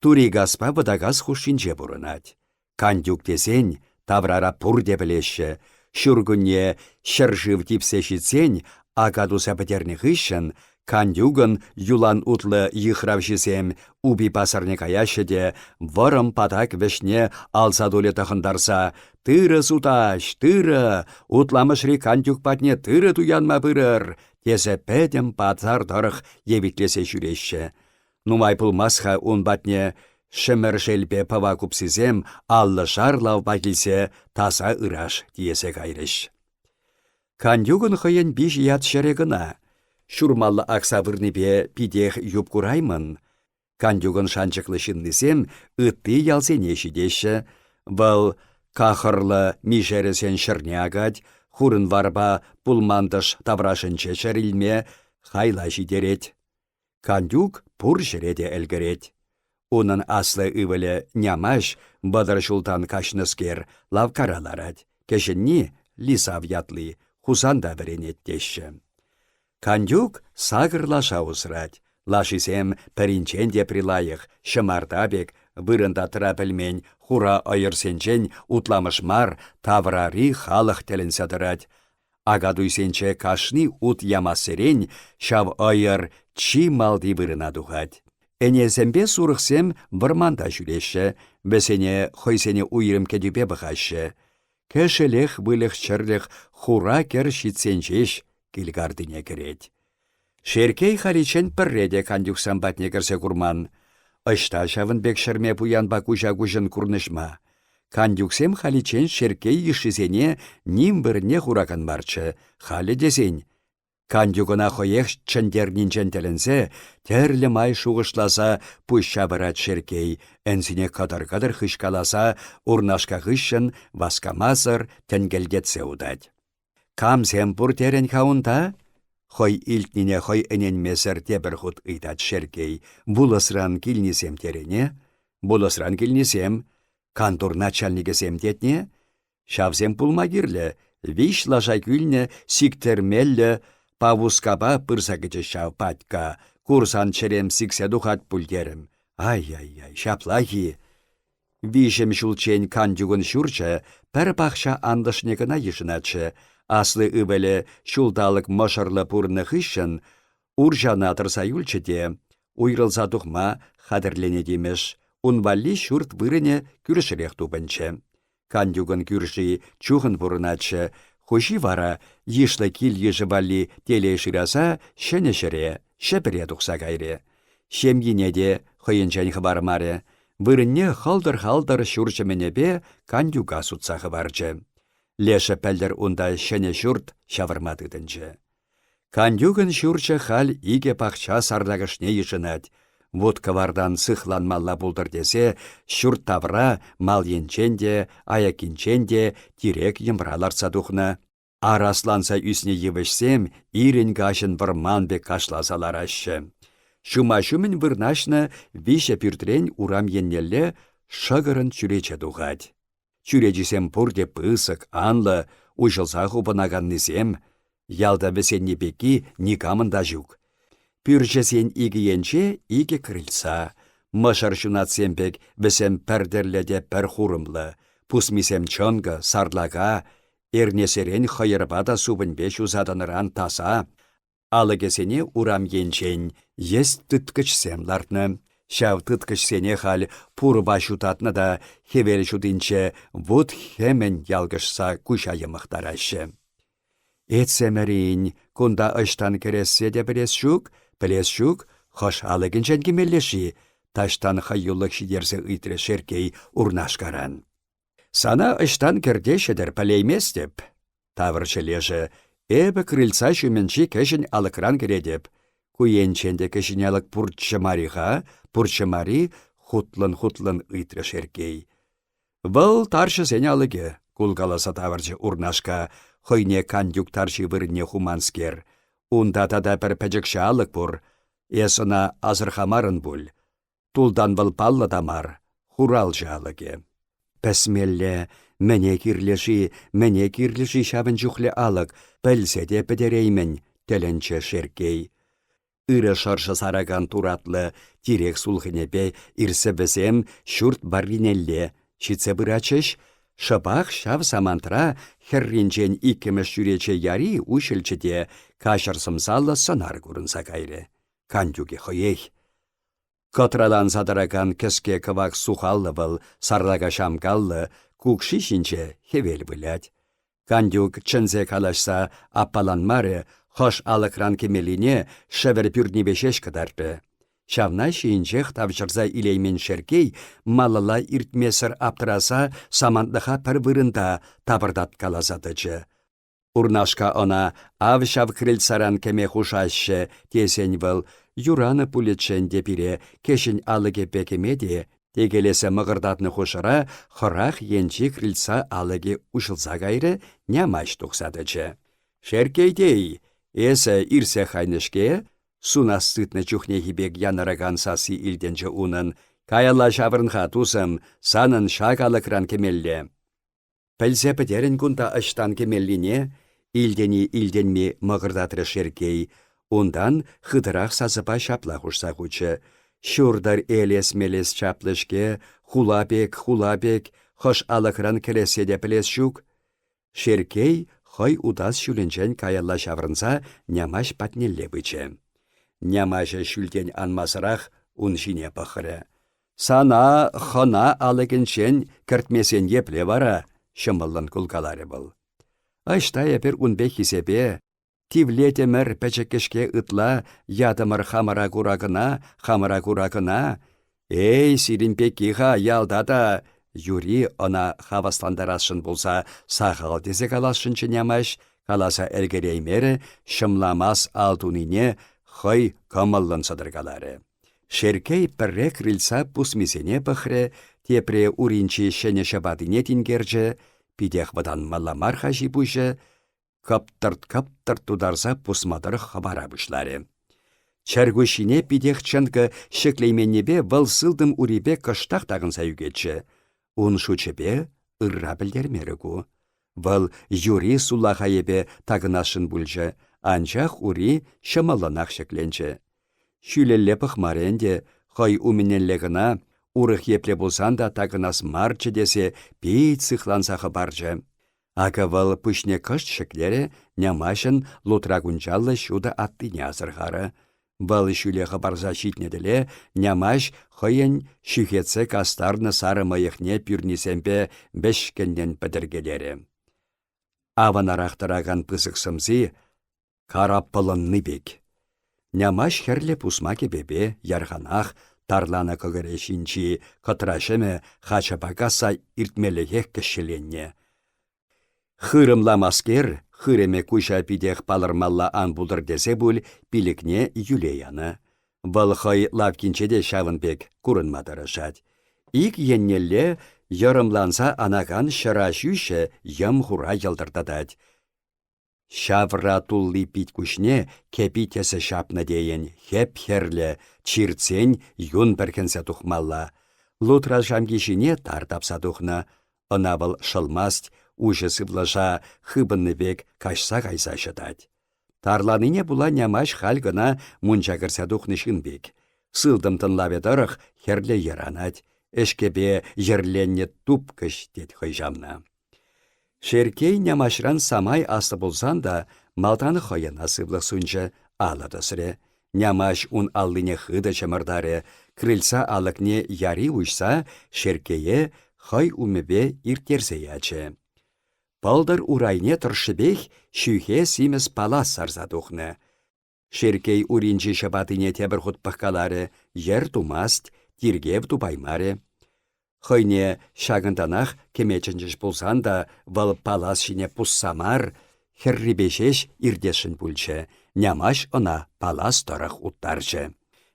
Турикаспа Вӑтакас хушшинче пурӑнать. Кантюк тесен таврара пурте пӗлеҫҫӗ. Ҫуркунне ҫӗршыв типсе ҫитсен ака туса пӗтернӗ хыҫҫӑн Кантюкӑн юлан утлӑ йыхравҫисем упи пасарне каяҫҫӗ те вӑрӑм патак вӗҫне алса тулӗ тӑхӑнтарса «Тырӑ сутаҫ, тырӑ! Утламӑшри Кантюк патне тырӑ туянма пырӑр!» тесе пӗтӗм пасар тӑрӑх евитлесе ҫӳреҫҫӗ. Нумай пулмасть-ха ун патне Шӗмӗршелпе Пӑва купсисем аллӑшар лавпа килсе таса ыраш тиесе кайрӗҫ. Кантюкӑн хӑйӗн виҫ ят ҫӗрӗ кӑна. Ҫурмалла акса вырнипе питех юп кураймӑн. Кантюкӑн шанчӑклӑ ҫыннисем ытти ялсене ҫитеҫҫӗ. Вӑл кахӑрлӑ мишерӗсен ҫӗрне акать, Хурӑнварпа Пулмантӑш таврашӗнче ҫӗр илме хайла ҫитерет. Кантюк пур ҫӗре те ӗлкӗрет. Унӑн аслӑ ывӑлӗ Нямаҫ, 30 ҫултан каҫнӑскер, лавккара ларать. Кӗҫӗнни, Лисав ятли, Хусанта вӗренет теҫҫӗ. Кантюк сакӑр лаша усрать. Лашисем пӗринчен тепри лайӑх, ҫӑмарта пек, вырӑнта тӑра пӗлмен хура ӑйӑрсенчен утламӑш мар, таврари халӑх тӗлӗнсе тӑрать. Акатуйсенче кашни ут ямассерен ҫав ӑйӑр чи малти вырӑна тухать. Ӗнесемпе сурӑхсем вӑрманта ҫӳреҫҫӗ, вӗсене хӑйсене уйрӑм кӗтӳпе пӑхаҫҫӗ. Кӗшӗлех выльӑх-чӗрлӗх хура кӗр ҫитсен ҫеҫ килкартине кӗрет. Шерккей халиччен пӗрре те Кантюксем патне кӗрсе курман. Ӑҫта ҫавӑн пек ҫӗрме пуянпа куҫа-куҫӑн курнӑҫма? Кантюксем халиччен Шерккей йышшисене ним вырӑнне хуракан марччӗ, халӗ тесен Кантюк ӑна хӑех чӗнтернинчен тӗлӗнсе, тӗрлӗ май шухӑшласа пуҫ ҫавӑрать Шерккей, ӗнсине кӑтӑр-кӑтӑр хыҫкаласа Урнашка хыҫҫӑн васкамасӑр тӗнкӗлтетсе утать. Камсем пур терӗн-ха унта? Хӑй илтнине хӑй ӗненмесӗр тепӗр хут ыйтать Шерккей. Вулӑсран килнисем терӗне? Вулӑсран килнисем. Кантур начальникӗсем тетне? Ҫавсем пулма кирлӗ. Виҫ лаша кӳлнӗ сиктермеллӗ павускапа пырса кӗчӗ ҫав патька. Курсан чӗрем сиксе тухать пуль терӗм. Ай-яй-яй, ҫаплах-и? Виҫӗм ҫулччен Кантюкӑн ҫурчӗ пӗр пахча анлӑшне кӑна йышӑнатчӗ. Аслӑ ывӑлӗ ҫулталӑк мӑшӑрлӑ пурӑннӑ хыҫҫӑн урҫана тӑрса юлчӗ те уйрӑлса тухма хатӗрленет имӗш. Ун валли ҫурт вырӑнӗ кӳршӗрех тупӑнчӗ. Кантюкӑн кӳрши чухӑн пурӑнатчӗ, хуҫи вара йышлӑ кил-йышӗ валли телей шыраса ҫӗнӗ ҫӗре, Ҫӗпӗре тухса кайрӗ. Ҫемйине те хӑйӗнчен хӑвармарӗ. Вырӑнне хӑлтӑр-халтӑр ҫурчӗ-мӗнӗпе Кантюка сутса хӑварчӗ. Лешӗ пӗлтӗр унта ҫӗнӗ ҫурт ҫавӑрма тытӑнчӗ. Кантюкӑн ҫурчӗ халь икӗ пахча сарлакӑшне йышӑнать. Вут-кӑвартан сыхланмалла пултӑр тесе ҫурт тавра мал енчен те, аяккинчен те тирек йӑмра лартса тухнӑ. Арасланса ӳснӗ йывӑҫсем ирӗн-каҫӑн вӑрман пек кашласа лараҫҫӗ. Ҫума-ҫумӗн вырнаҫнӑ виҫӗ пӳртрен урам еннелле шӑкӑрӑн чӳрече тухать. Чӳречисем пурте пысӑк, анлӑ, уҫӑлса хупӑнаканнисем. Ялта вӗсенни пекки никамӑн та ҫук. Пӳрчӗсен икӗ енче икӗ крыльца. Мӑшӑр ҫунатсем пек вӗсем пӗр тӗрлӗ те пӗр хурӑмлӑ. Пусмисем чӑнкӑ, сарлака, Эрнесерен хӑйӑрпа та супӑньпе ҫуса тӑнӑран таса. Алӑкӗсене урам енчен йӗс тыткӑчсем лартнӑ. Ҫав тыткӑчсене халь пурӑпа ҫутатнӑ та хӗвел ҫутинче вут-хӗмӗн ялкӑшса куҫа йӑмӑхтараҫҫӗ. Этсемӗрин, кунта ӑҫтан кӗрессе те пӗлес ҫук, пӗлес ҫук, хӑш алӑкӗнчен кӗмелле-ши? таҫтан хӑюлӑх ҫитерсе ыйтрӗ Шерккей Урнашкаран. Сана ӑҫтан кӗртеҫҫӗ-тӗр пӗлейместӗп, тавӑрчӗ лешӗ. Эпӗ крыльца ҫумӗнчи кӗҫӗн алӑкран кӗретӗп. Ку енчен те кӗҫӗн алӑк пурччӗ мар-и-ха, пурччӗ мар-и? хутлӑн-хутлӑн ыйтрӗ Шерккей. Вӑл тарҫӑсен алӑкӗ, кулкаласа тавӑрчӗ Урнашка. хӑйне Кантюк тарҫи вырӑнне хуманскер. Унта тата пӗр пӗчӗкҫӗ алӑк пур. Эс ӑна асӑрхамарӑн пуль. Тултан вӑл паллӑ та мар, хуралҫӑ алӑкӗ. Пӗсмелле, мӗне кирлӗ-ши, мӗне кирлӗ-ши ҫавӑн чухлӗ алӑк, пӗлсе те пӗтереймӗн, тӗлӗнчӗ Шерккей. Ырӑ шӑршӑ саракан туратлӑ тирек сулхӑнӗпе ирсе вӗсем ҫурт варринелле ҫитсе пыратчӗҫ, шӑпах ҫав самантра хӗрринчен иккӗмӗш чӳрече яри уҫӑлчӗ те каҫӑр сӑмсаллӑ сӑнар курӑнса кайрӗ. Кантюкӗ хӑех. Кӑтраланса тӑракан кӗске кӑвак сухаллӑ вӑл, сарлака ҫамкаллӑ, кукши ҫинче хӗвел вылять. Кантюк чӗнсе калаҫса аппаланмарӗ, хӑш алӑкран кӗмеллине шӗвӗр пӳрнипе ҫеҫ кӑтартрӗ. Ҫавна ҫийӗнчех тавҫӑрса илеймен Шерккей малалла иртмесӗр аптӑраса самантлӑха пӗр вырӑнта тапӑртаткаласа тӑчӗ. Урнашка ӑна ав ҫав крыльцаран кӗме хушаҫҫӗ тесен вӑл юранӑ пулӗччӗ ӗнтӗ пире кӗҫӗн алӑкӗпе кӗме те текелесе мӑкӑртатнӑ хушӑра хӑрах енчи крыльца алӑкӗ уҫӑлса кайрӗ, Нямаҫ тухса тӑчӗ. «Шерккей эсӗ ирсех кайнӑ-ҫке?» Сунас тытнӑ чухнехи пек янӑракан сасси илтӗнчӗ унӑн. «Каялла ҫаврӑн-ха, тусӑм, санӑн ҫак алӑкран кӗмелле». Пӗлсе пӗтерӗн кунта ӑҫтан кӗмеллине, илтӗни-илтӗнми мӑкӑртатрӗ Шерккей. Унтан хытӑрах сасӑпа ҫапла хушса хучӗ: «Ҫуртӑр элес-мелес чаплӑ-ҫке, хула пек, хула пек, хӑш алӑкран кӗрессе те пӗлес ҫук». Шерккей хӑй утас ҫулӗнчен каялла ҫаврӑнса Нямаҫ патнелле пычӗ. Нямаҫӗ ҫӳлтен анмасӑрах ун ҫине пӑхрӗ. «Сана хӑна алӑкӗнчен кӗртмесен епле вара?» — ҫӑмӑллӑн кулкаларӗ вӑл. «Ӑҫта эпир ун пек хисепе? Тивлетӗмӗр пӗчӗккӗ-ҫке ытла, ятӑмӑр хамӑра кура кӑна, хамӑра кура кӑна. Эй, сирӗн пекки-ха ялта та!» Юри ӑна хаваслантарасшӑн пулса сахал тесе каласшӑнччӗ Нямаҫ, каласа ӗлкӗреймерӗ, ҫӑмламас ал тунине хӑй кӑмӑллӑн сӑтӑркаларӗ. Шерккей пӗрре крыльца пусмисене пӑхрӗ, тепре уринчи ҫӗнӗ ҫӑпатине тинкерчӗ, питех вӑтанмалла мар-ха ҫи-пуҫӗ, кӑптӑрт-кӑптӑрт тутарса пусма тӑрӑх хӑпара пуҫларӗ. Чӗркуҫҫине питех чӑнкӑ ҫӗклейменнипе вӑл сылтӑм урипе кӑштах такӑнса ӳкетчӗ. Ун шучӗпе ырра пӗлтермерӗ ку. Вӑл юри сулахайӗпе такӑнасшӑн пулчӗ, анчах ури ҫӑмӑллӑнах ҫӗкленчӗ. Ҫӳлелле пӑхмарӗ ӗнтӗ, хӑй умӗнелле кӑна, урӑх епле пулсан та такӑнас марччӗ тесе пит сыхланса хӑпарчӗ. Акӑ вӑл пуҫне кӑшт ҫӗклерӗ, Нямаҫӑн лутра кунчаллӑ ҫутӑ аттине асӑрхарӗ. Вӑл ҫӳле хӑпарса ҫитнӗ тӗле Нямаҫ хӑйӗн ҫӳхетсе кастарнӑ сарӑ мӑйӑхне пӳрнисемпе вӗҫкӗннӗн пӗтӗркелерӗ. Аванарах тӑракан пысӑк сӑмси караппӑлӑнни пек. Нямаҫ хӗрлӗ пусма кӗпепе ярханах тарланӑ кӑкӑрӗ ҫинчи кӑтра ҫӑмӗ хачӑпа касса иртмеллӗхех кӗҫҫеленнӗ. Хырӑмламаскер, хырӑмӗ куҫа питех палӑрмалла ан пултӑр тесе пуль пилӗкне йӳле янӑ. Вӑл хӑй лавккинче те ҫавӑн пек курӑнма тӑрӑшать. Ик еннелле йӑрӑмланса анакан ҫӑра ҫӳҫӗ йӑм-хура йӑлтӑртатать. Ҫавра тулли пит-куҫне кӗпи тӗсӗ ҫапнӑ тейӗн, хӗп-хӗрлӗ, чиртсен юн пӗрхӗнсе тухмалла. Лутра ҫамки ҫине тар тапса тухнӑ. Ӑна вӑл шӑлмасть, уҫӑ сывлӑша хыпӑннӑ пек каҫса кайса ҫӑтать. Тарланине пула Нямаҫ халь кӑна мунча кӗрсе тухнӑ ҫын пек. Сылтӑм тӑнлавӗ тӑрӑх хӗрлӗ йӗр анать. Ӗҫкӗпе йӗрленнӗ тупкӑҫ тет хӑй ҫавна. Шерккей Нямаҫран самай аслӑ пулсан та малтан хӑй ӑна сывлӑх сунчӗ, алӑ тӑсрӗ. Нямаҫ ун аллине хытӑ чӑмӑртарӗ, крыльца алӑкне яри уҫса Шерккее хӑй умӗпе ирттерсе ячӗ. Пӑлтӑр урайне тӑршшӗпех ҫӳхе симӗс палас сарса тухнӑ. Шерккей уринчи ҫӑпатине тепӗр хут пӑхкаларӗ, йӗр тумасть, тиркев тупаймарӗ. Хӑйне ҫакӑнтанах кӗме чӗнчӗҫ пулсан та вӑл палас ҫине пусса мар, хӗррипе ҫеҫ иртесшӗн пулчӗ, Нямаҫ ӑна палас тӑрӑх уттарчӗ.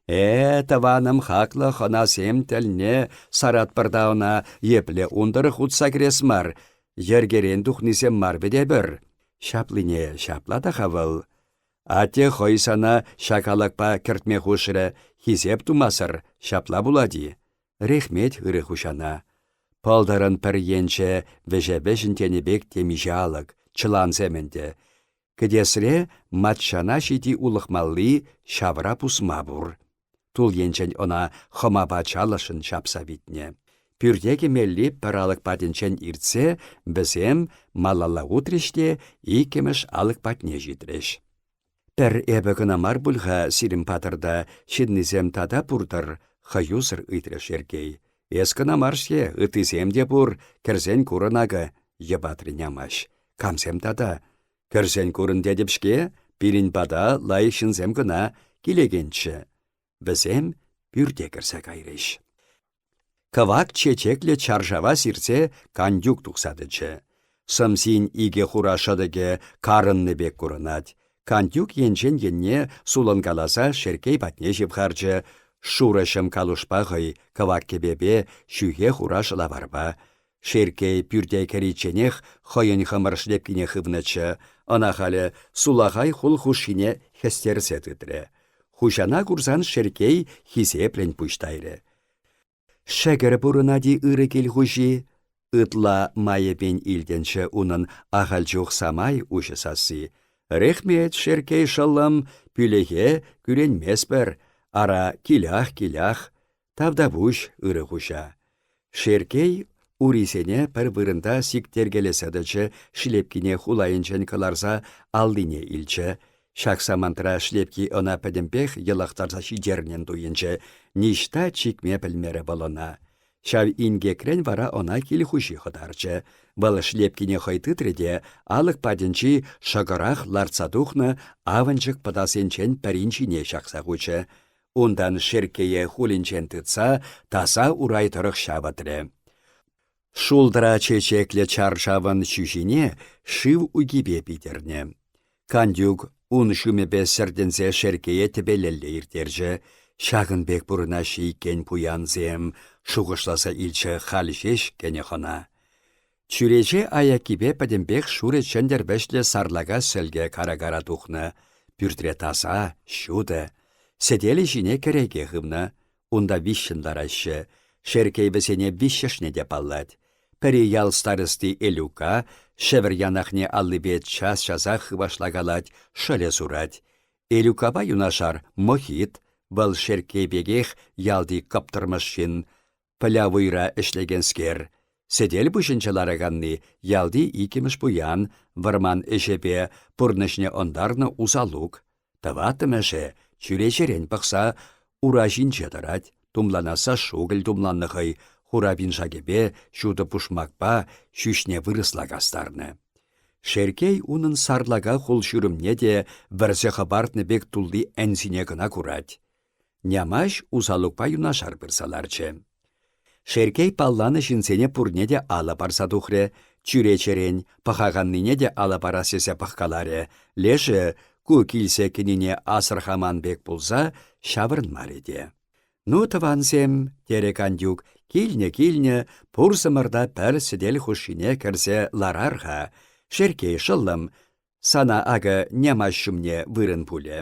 «Э, тӑванӑм хаклӑ хӑнасем тӗлне саратпӑр та ӑна, епле ун тӑрӑх утса кӗрес мар, йӗркерен тухнисем мар вӗт эпӗр. Ҫаплине ҫапла та-ха вӑл. Атте хӑй сана ҫак алӑкпа кӗртме хушрӗ, хисеп тумасӑр ҫапла пулать-и? Рехмет ырӑ хуҫана. Пӑлтӑрӑн пӗр енче вӗҫе-вӗҫӗн тенӗ пек темиҫе алӑк, чӑлансем ӗнтӗ. Кӗтесре маччана ҫити улӑхмалли ҫавра пусма пур. Тул енчен ӑна хӑмапа чалӑшшӑн ҫапса витнӗ. Пӳрте кӗмелли пӗр алӑк патӗнчен иртсе вӗсем малалла утрӗҫ те иккӗмӗш алӑк патне ҫитрӗҫ. Пӗр эпӗ кӑна мар пуль-ха сирӗн патӑрта, ҫыннисем тата пур-тӑр, хӑюсӑр ыйтрӗ Шерккей. Эс кӑна мар-ҫке, ыттисем те пур, кӗрсен курӑн акӑ, йӑпатрӗ Нямаҫ. Камсем тата? Кӗрсен курӑн тетӗп-ҫке, пирӗн пата лайӑх ҫынсем кӑна килекенччӗ. Вӗсем пӳрте кӗрсе кайрӗҫ. Кӑвак чечеклӗ чаршава сирсе Кантюк тухса тӑчӗ. Сӑмсин икӗ хура шӑтӑкӗ карӑннӑ пек курӑнать. Кантюк енчен енне сулӑнкаласа Шерккей патне ҫывхарчӗ, шурӑ ҫӑм калушпа хӑй кӑвак кӗпепе, ҫӳхе хура шӑлаварпа. Шерккей пӳрте кӗричченех хӑйӗн хӑмӑр шлепкине хывнӑччӗ, ӑна халӗ сулахай хул хушшине хӗстерсе тытрӗ. Хуҫана курсан Шерккей хисеплӗн пуҫ тайрӗ. Шӗкӗр пурӑнать-и ырӑ кил хуҫи? Ытла майӗпен илтӗнчӗ унӑн ахаль чух самай уҫӑ сасси. Рехмет, Шерккей шӑллӑм, пӳлӗхе кӳренместпӗр. Ара, килях-килях. Тавтапуҫ, ырӑ хуҫа. Шерккей урисене пӗр вырӑнта сиктеркелесе тӑчӗ, шлепкине хулайӗнчен кӑларса аллине илчӗ. Ҫак самантра шлепки ӑна пӗтӗмпех йӑлӑхтарса ҫитернӗн туйӑнчӗ, ниҫта чикме пӗлмерӗ вӑл ӑна. Ҫав инкекрен вара ӑна кил хуҫи хӑтарчӗ. Вӑл шлепкине хӑй тытрӗ те алӑк патӗнчи шӑкӑрах лартса тухнӑ авӑнчӑк пӑтасенчен пӗрин ҫине ҫакса хучӗ. Унтан Шерккее хулӗнчен тытса таса урай тӑрӑх ҫавӑтрӗ. Шултра чечеклӗ чаршавӑн ҫӳҫине шыв укипе питӗрнӗ. Кантюк ун ҫумӗпе сӗртӗнсе Шерккее тӗпелелле ирттерчӗ. Ҫакӑн пек пурӑнаҫҫӗ иккен пуянсем, шухӑшласа илчӗ халь ҫеҫ кӗнӗ хӑна. Чӳрече аяккипе пӗтӗмпех шурӑ чӗнтӗр вӗҫлӗ сарлака сӗлкӗ кара-кара тухнӑ. Пӳртре таса, ҫутӑ. Сӗтелӗ ҫине кӗреке хывнӑ. Унта виҫҫӗн лараҫҫӗ. Шерккей вӗсене виҫҫӗшне те паллать. Пӗри ял старости Элюка, шӗвӗр янахне аллипе час-часах хыпашлакалать, шӑлӗ сурать. Элюкапа юнашар Мохит, вӑл Шерккей пекех ялти кӑптӑрмӑш ҫын, Пӑлявуйра ӗҫлекенскер. Сӗтел пуҫӗнче лараканни ялти иккӗмӗш пуян, вӑрман ӗҫӗпе пурнӑҫне ӑнтарнӑ Усалук. Тӑваттӑмӗшӗ чӳречерен пӑхса ура ҫинче тӑрать, тумланасса шукӑль тумланнӑ хӑй, хура пиншакӗпе, ҫутӑ пушмакпа ҫӳҫне вырӑсла кастарнӑ. Шерккей унӑн сарлака хул-ҫурӑмне те вӗрсе хӑпартнӑ пек тулли ӗнсине кӑна курать. Нямаҫ Усалукпа юнашар пырса ларчӗ. Шерккей палланӑ ҫынсене пурне те алӑ парса тухрӗ, чӳречерен пӑхаканнине те алӑ парас тесе пӑхкаларӗ. Лешӗ, ку килсе кӗнине асӑрхаман пек пулса, ҫаврӑнмарӗ те. «Ну, тӑвансем, — терӗ Кантюк, — килнӗ-килнӗ, пурсӑмӑр та пӗр сӗтел хушшине кӗрсе ларар-ха. Шерккей шӑллӑм, Сана акӑ Нямаҫ ҫумне вырӑн пулӗ.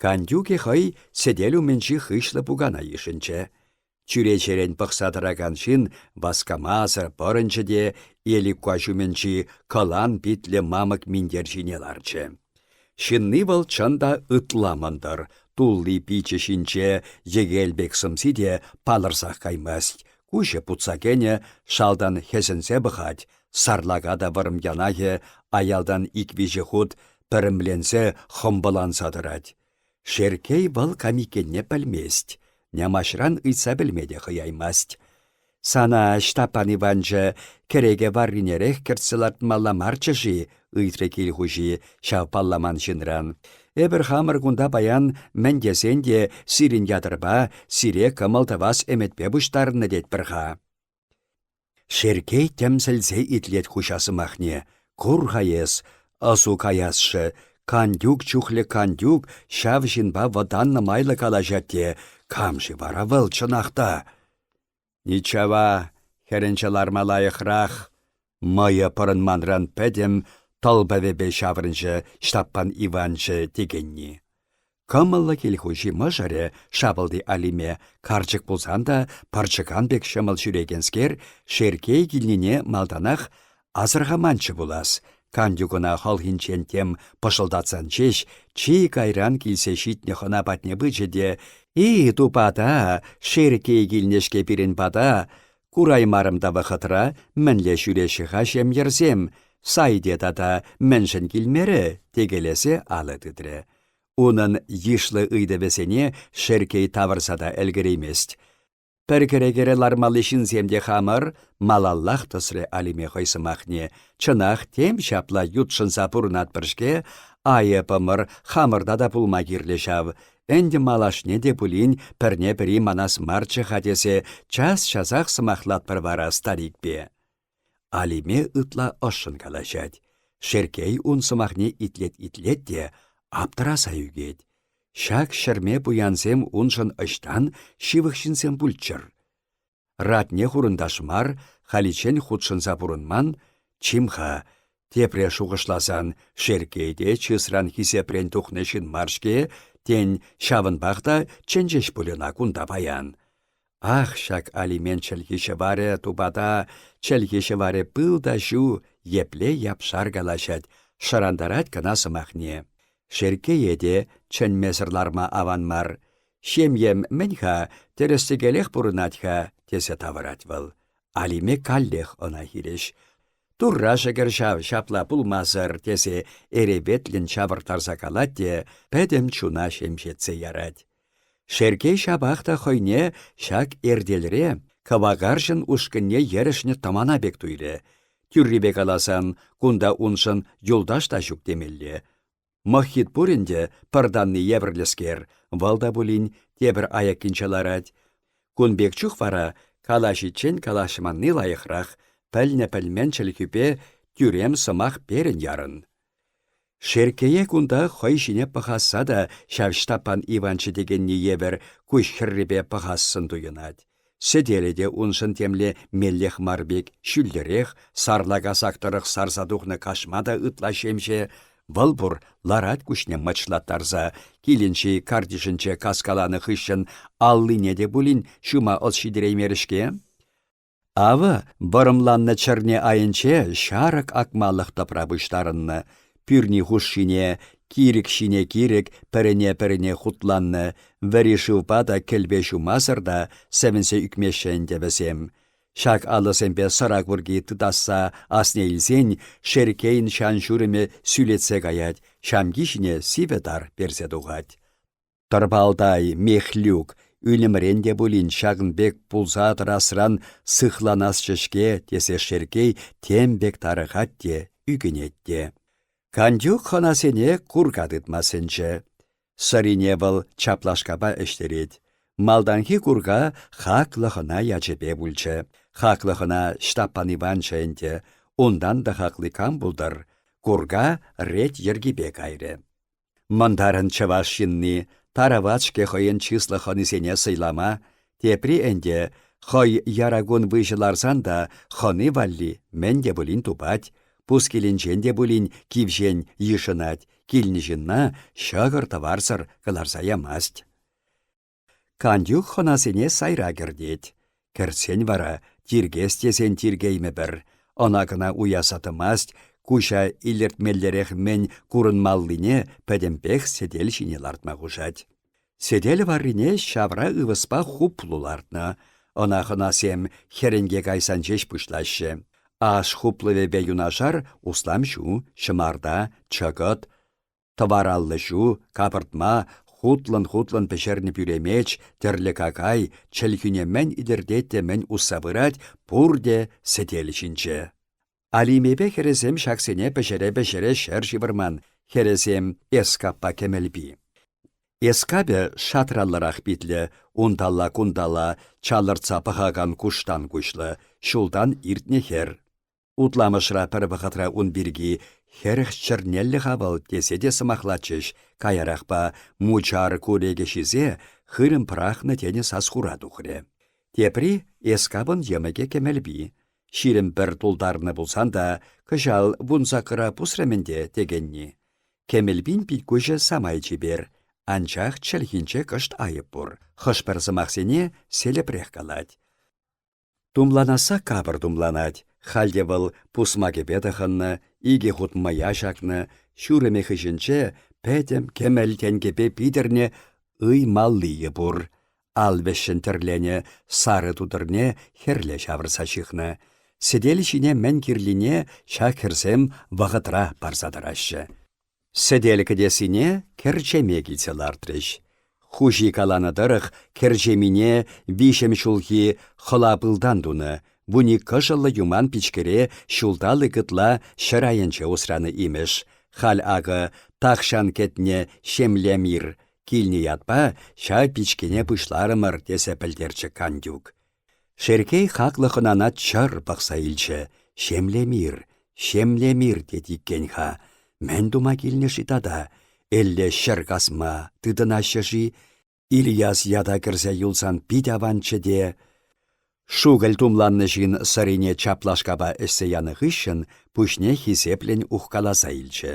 Кантюкӗ хӑй сӗтел умӗнчи хыҫлӑ пукана йышӑнчӗ. Чӳречерен пӑхса тӑракан ҫын васкамасӑр пӑрӑнчӗ те Еликка ҫумӗнчи кӑлан питлӗ мамӑк минтер ҫине ларчӗ. Ҫынни вӑл чӑн та ытла мӑнтӑр, тулли пичӗ ҫинче йӗкел пек сӑмси те палӑрсах каймасть, куҫӗ путса кӗнӗ, шалтан хӗсӗнсе пӑхать, Сарлака та вӑрӑм янахӗ аялтан ик-виҫӗ хут пӗрӗмленсе хӑмпӑланса тӑрать. Шерккей вӑл кам иккенне пӗлмест, Нямаҫран ыйтса пӗлме те хӑяймасть. «Сана, Ҫтаппан Иванчӑ, кӗреке варринерех кӗртсе лартмалла марччӗ-ши?» ыйтрӗ кил хуҫи ҫав палламан ҫынран. «Эпӗр хамӑр кунта паян мӗн тесен те сирӗн ятӑрпа, сире кӑмӑл тӑвас ӗмӗтпе пуҫтарӑннӑ тетпӗр-ха». Шерккей тӗмсӗлсе итлет хуҫа сӑмахне. Кур-ха эс, ӑсу каясшӗ, Кантюк чухлӗ Кантюк ҫав ҫынпа вӑтаннӑ майлӑ калаҫать те, кам-ши вара вӑл чӑнах та? Ничава, хӗрӗнче ларма лайӑхрах. Мӑйӗ пӑрӑнманран пӗтӗм. Тӑлпӑвӗпе ҫаврӑнчӗ Ҫтаппан Иванчӑ текенни. Кӑмӑллӑ кил хуҫи мӑшӑрӗ шапӑлти Алиме карчӑк пулсан та пӑрчӑкан пек ҫӑмӑл ҫӳрекенскер Шерккей килнине малтанах асӑрхаманччӗ пулас, Кантюк ӑна хӑлхинчен тем пӑшӑлтатсан ҫеҫ чи кайран килсе ҫитнӗ хӑна патне пычӗ те «И, тупата, Шерккей килнӗ-ҫке пирӗн пата, Кураймарӑм та вӑхӑтра, мӗнле ҫӳреҫҫӗ-ха ҫемйӗрсем, Сайте тата мӗншӗн килмерӗ?» текелесе алӑ тытрӗ. Унӑн йышлӑ ыйтӑвӗсене Шерккей тавӑрса та ӗлкӗреймест. Пӗр кӗрекере лармалли ҫынсем те хамӑр, малаллах тӑсрӗ Алиме хӑй сӑмахне. Чӑнах, тем ҫапла ютшӑнса пурӑнатпӑр-ҫке, айӑпӑмӑр хамӑрта та пулма кирлӗ ҫав. Ӗнтӗ малашне те пулин пӗрне-пӗри манас марччӗ-ха тесе час-часах сӑмахлатпӑр вара старикпе. Алиме ытла ӑшшӑн калаҫать. Шерккей ун сӑмахне итлет-итлет те аптӑраса ӳкет. Ҫак ҫӗрме пуянсем уншӑн ӑҫтан ҫывӑх ҫынсем пулччӑр? Ратне хурӑнташ мар, халиччен хутшӑнса пурӑнман, чим-ха, тепре шухӑшласан, Шерккей те чысран хисепрен тухнӑ ҫын мар-ҫке, тен, ҫавӑнпах та чӗнчӗҫ пуль ӑна кунта паян. Ах, ҫак алимент чӗлхи-ҫӑварӗ, тупата, чӗлхи-ҫӑварӗ пыл та ҫу, епле япшар калаҫать, шӑрантарать кӑна сӑмахне. Шерккее те чӗнмесӗр ларма аван мар. Ҫемьем мӗн-ха, тӗрӗс-тӗкелех пурӑнать-ха, тесе тавӑрать вӑл. Алиме каллех ӑна хирӗҫ. Турра шӗкӗр ҫав ҫапла пулмасӑр, тесе эреветлӗн ҫавӑрттарса калать те пӗтӗм чуна ҫемҫетсе ярать. Шерккей ҫапах та хӑйне ҫак эртелре кӑвакарчӑн ушкӑнне ерӗшнӗ тӑмана пек туйрӗ. Тӳррипе каласан, кунта уншӑн юлташ та ҫук темелле. Мӑххит пур ӗнтӗ, пӑртанни евӗрлӗскер, вӑл та пулин тепӗр аяккинче ларать. Кун пек чух вара калаҫиччен калаҫманни лайӑхрах, пӗлнӗ-пӗлмен чӗлхӳпе тӳрем сӑмах перӗн ярӑн. Шерккее кунта хӑй ҫине пӑхасса та ҫав Ҫтаппан Иванччӑ текенни евӗр куҫ хӗррипе пӑхассӑн туйӑнать. Сӗтелӗ те уншӑн темле меллех мар пек ҫӳллӗрех, сарлака сак тӑрӑх сарса тухнӑ кашма та ытла ҫемҫе. Вӑл пур, ларать куҫне мӑчлаттарса, килӗнчи картишӗнче каскаланӑ хыҫҫӑн аллине те пулин ҫума ӑс ҫитереймерӗ-ҫке. Авӑ, вӑрӑмланнӑ чӗрне айӗнче ҫарӑк акмалӑх тӑпра пуҫтарӑннӑ. Пӳрни хушшине, кирӗк ҫине кирӗк, пӗрӗне-пӗрӗне хутланнӑ, вӗри шывпа та кӗлпе ҫумасӑр та сӗвӗнсе ӳкмеҫҫӗ ӗнтӗ вӗсем. Ҫак алӑсемпе сӑра курки тытасса асне илсен Шерккейӗн ҫан-ҫурӑмӗ сӳлетсе каять, ҫамки ҫине сивӗ тар персе тухать. Тӑрпалтай, Мехлюк, ӳлӗмрен те пулин ҫакӑн пек пулса тӑрасран сыхланасчӗ-ҫке, тесе Шерккей тем пек тарӑхать те, ӳкӗнет те. Кантюк хӑнасене курка тытма сӗнчӗ. Сӑрине вӑл чаплашкапа ӗҫтерет. Малтанхи курка хаклӑ хӑна ячӗпе пулчӗ. Хаклӑ хӑна Ҫтаппан Иванчӑ ӗнтӗ. Унтан та хакли кам пултӑр? Курка рет йӗркипе кайрӗ. Мӑнтарӑн чӑваш ҫынни, тарават-ҫке хӑйӗн чыслӑ хӑнисене сӑйлама. Тепри ӗнтӗ, хӑй яра кун выҫӑ ларсан та хӑни валли мӗн те пулин тупать, пускилӗнчен те пулин кивҫен йышӑнать, килнӗ ҫынна ҫӑкӑр-тӑварсӑр кӑларса ямасть. Кантюк хӑнасене сайра кӗртет. Кӗртсен вара тиркес тесен тиркеймӗпӗр. Ӑна-кӑна уяса тӑмасть, куҫа илӗртмеллерех-мӗн курӑнмаллине пӗтӗмпех сӗтел ҫине лартма хушать. Сӗтел варрине ҫавра ывӑспа хуплу лартнӑ. Ӑна хӑнасем хӗрӗнке кайсан ҫеҫ пуҫлаҫҫӗ. Аш хуплӑвӗпе юнашар услам ҫу, ҫӑмарта, чӑкӑт, Тӑвараллӑ ҫу, капӑртма, хутлӑн-хутлӑн пӗҫернӗ пӳремеч, тӗрлӗ какай, чӗлхӳне мӗн илӗртет те мӗн усса пырать, пурте сӗтел ҫинче. Алимепе хӗрӗсем ҫаксене пӗҫере-пӗҫере ҫӗр ҫывӑрман, хӗрӗсем Эскаппа Кӗмӗлпи. Эскапӗ шатраллӑрах питлӗ, унталла-кунталла чалӑртса пӑхакан куштан куҫлӑ, ҫултан иртнӗ хӗр. Утламӑшра пӗр вӑхӑтра ун пирки хӗрӗх чӗрнеллӗ-ха вӑл тесе те сӑмахлатчӗҫ, каярахпа Мучар курекӗ ҫисе хырӑм пӑрахнӑ тенӗ сас-хура тухрӗ. Тепри Эскапӑн йӑмӑкӗ Кӗмӗлпи. 21 тултарнӑ пулсан та кӑҫал вунсаккӑра пусрӑм ӗнтӗ текенни. Кӗмӗлпин пит-куҫӗ самай чипер, анчах чӗлхинче кӑшт айӑп пур, хӑш-пӗр сӑмахсене селӗпрех калать. Тумланасса капӑр тумланать, халь те вӑл пусмакӗпе тӑхӑннӑ, икӗ хут мӑя ҫакнӑ, ҫурӑмӗ хыҫӗнче пӗтӗм кӗмӗл тенкӗпе питӗрнӗ ыймаллийӗ пур. Ал вӗҫҫӗн тӗрленӗ сарӑ тутӑрне хӗрле ҫавӑрса ҫыхнӑ. Сӗтел ҫине мӗн кирлине ҫак хӗрсем вӑхӑтра парса тӑраҫҫӗ. Сӗтел кӗтессине кӗрчеме килсе лартрӗҫ. Хуҫи каланӑ тӑрӑх, кӗрчемине виҫӗм ҫулхи хӑла пылтан тунӑ, вуник кӑшӑллӑ юман пичкере ҫулталӑк ытла ҫӗр айӗнче усранӑ имӗш. Халь акӑ тахҫан кӗтнӗ ҫемлемир килнӗ ятпа ҫав пичкене пуҫларӑмӑр тесе пӗлтерчӗ Кантюк. Шерккей хаклӑ хӑнана чӑр пӑхса илчӗ. Ҫемлемир, ҫемлемир тет иккен-ха. Мӗн тума килнӗ-ши тата? Элле ҫӗр касма тытӑнаҫҫӗ-ши? Ильяс ята кӗрсе юлсан пит аванччӗ те. Шукӑль тумланнӑ ҫын сӑрине чаплашкапа ӗҫсе янӑ хыҫҫӑн пуҫне хисеплӗн ухкаласа илчӗ.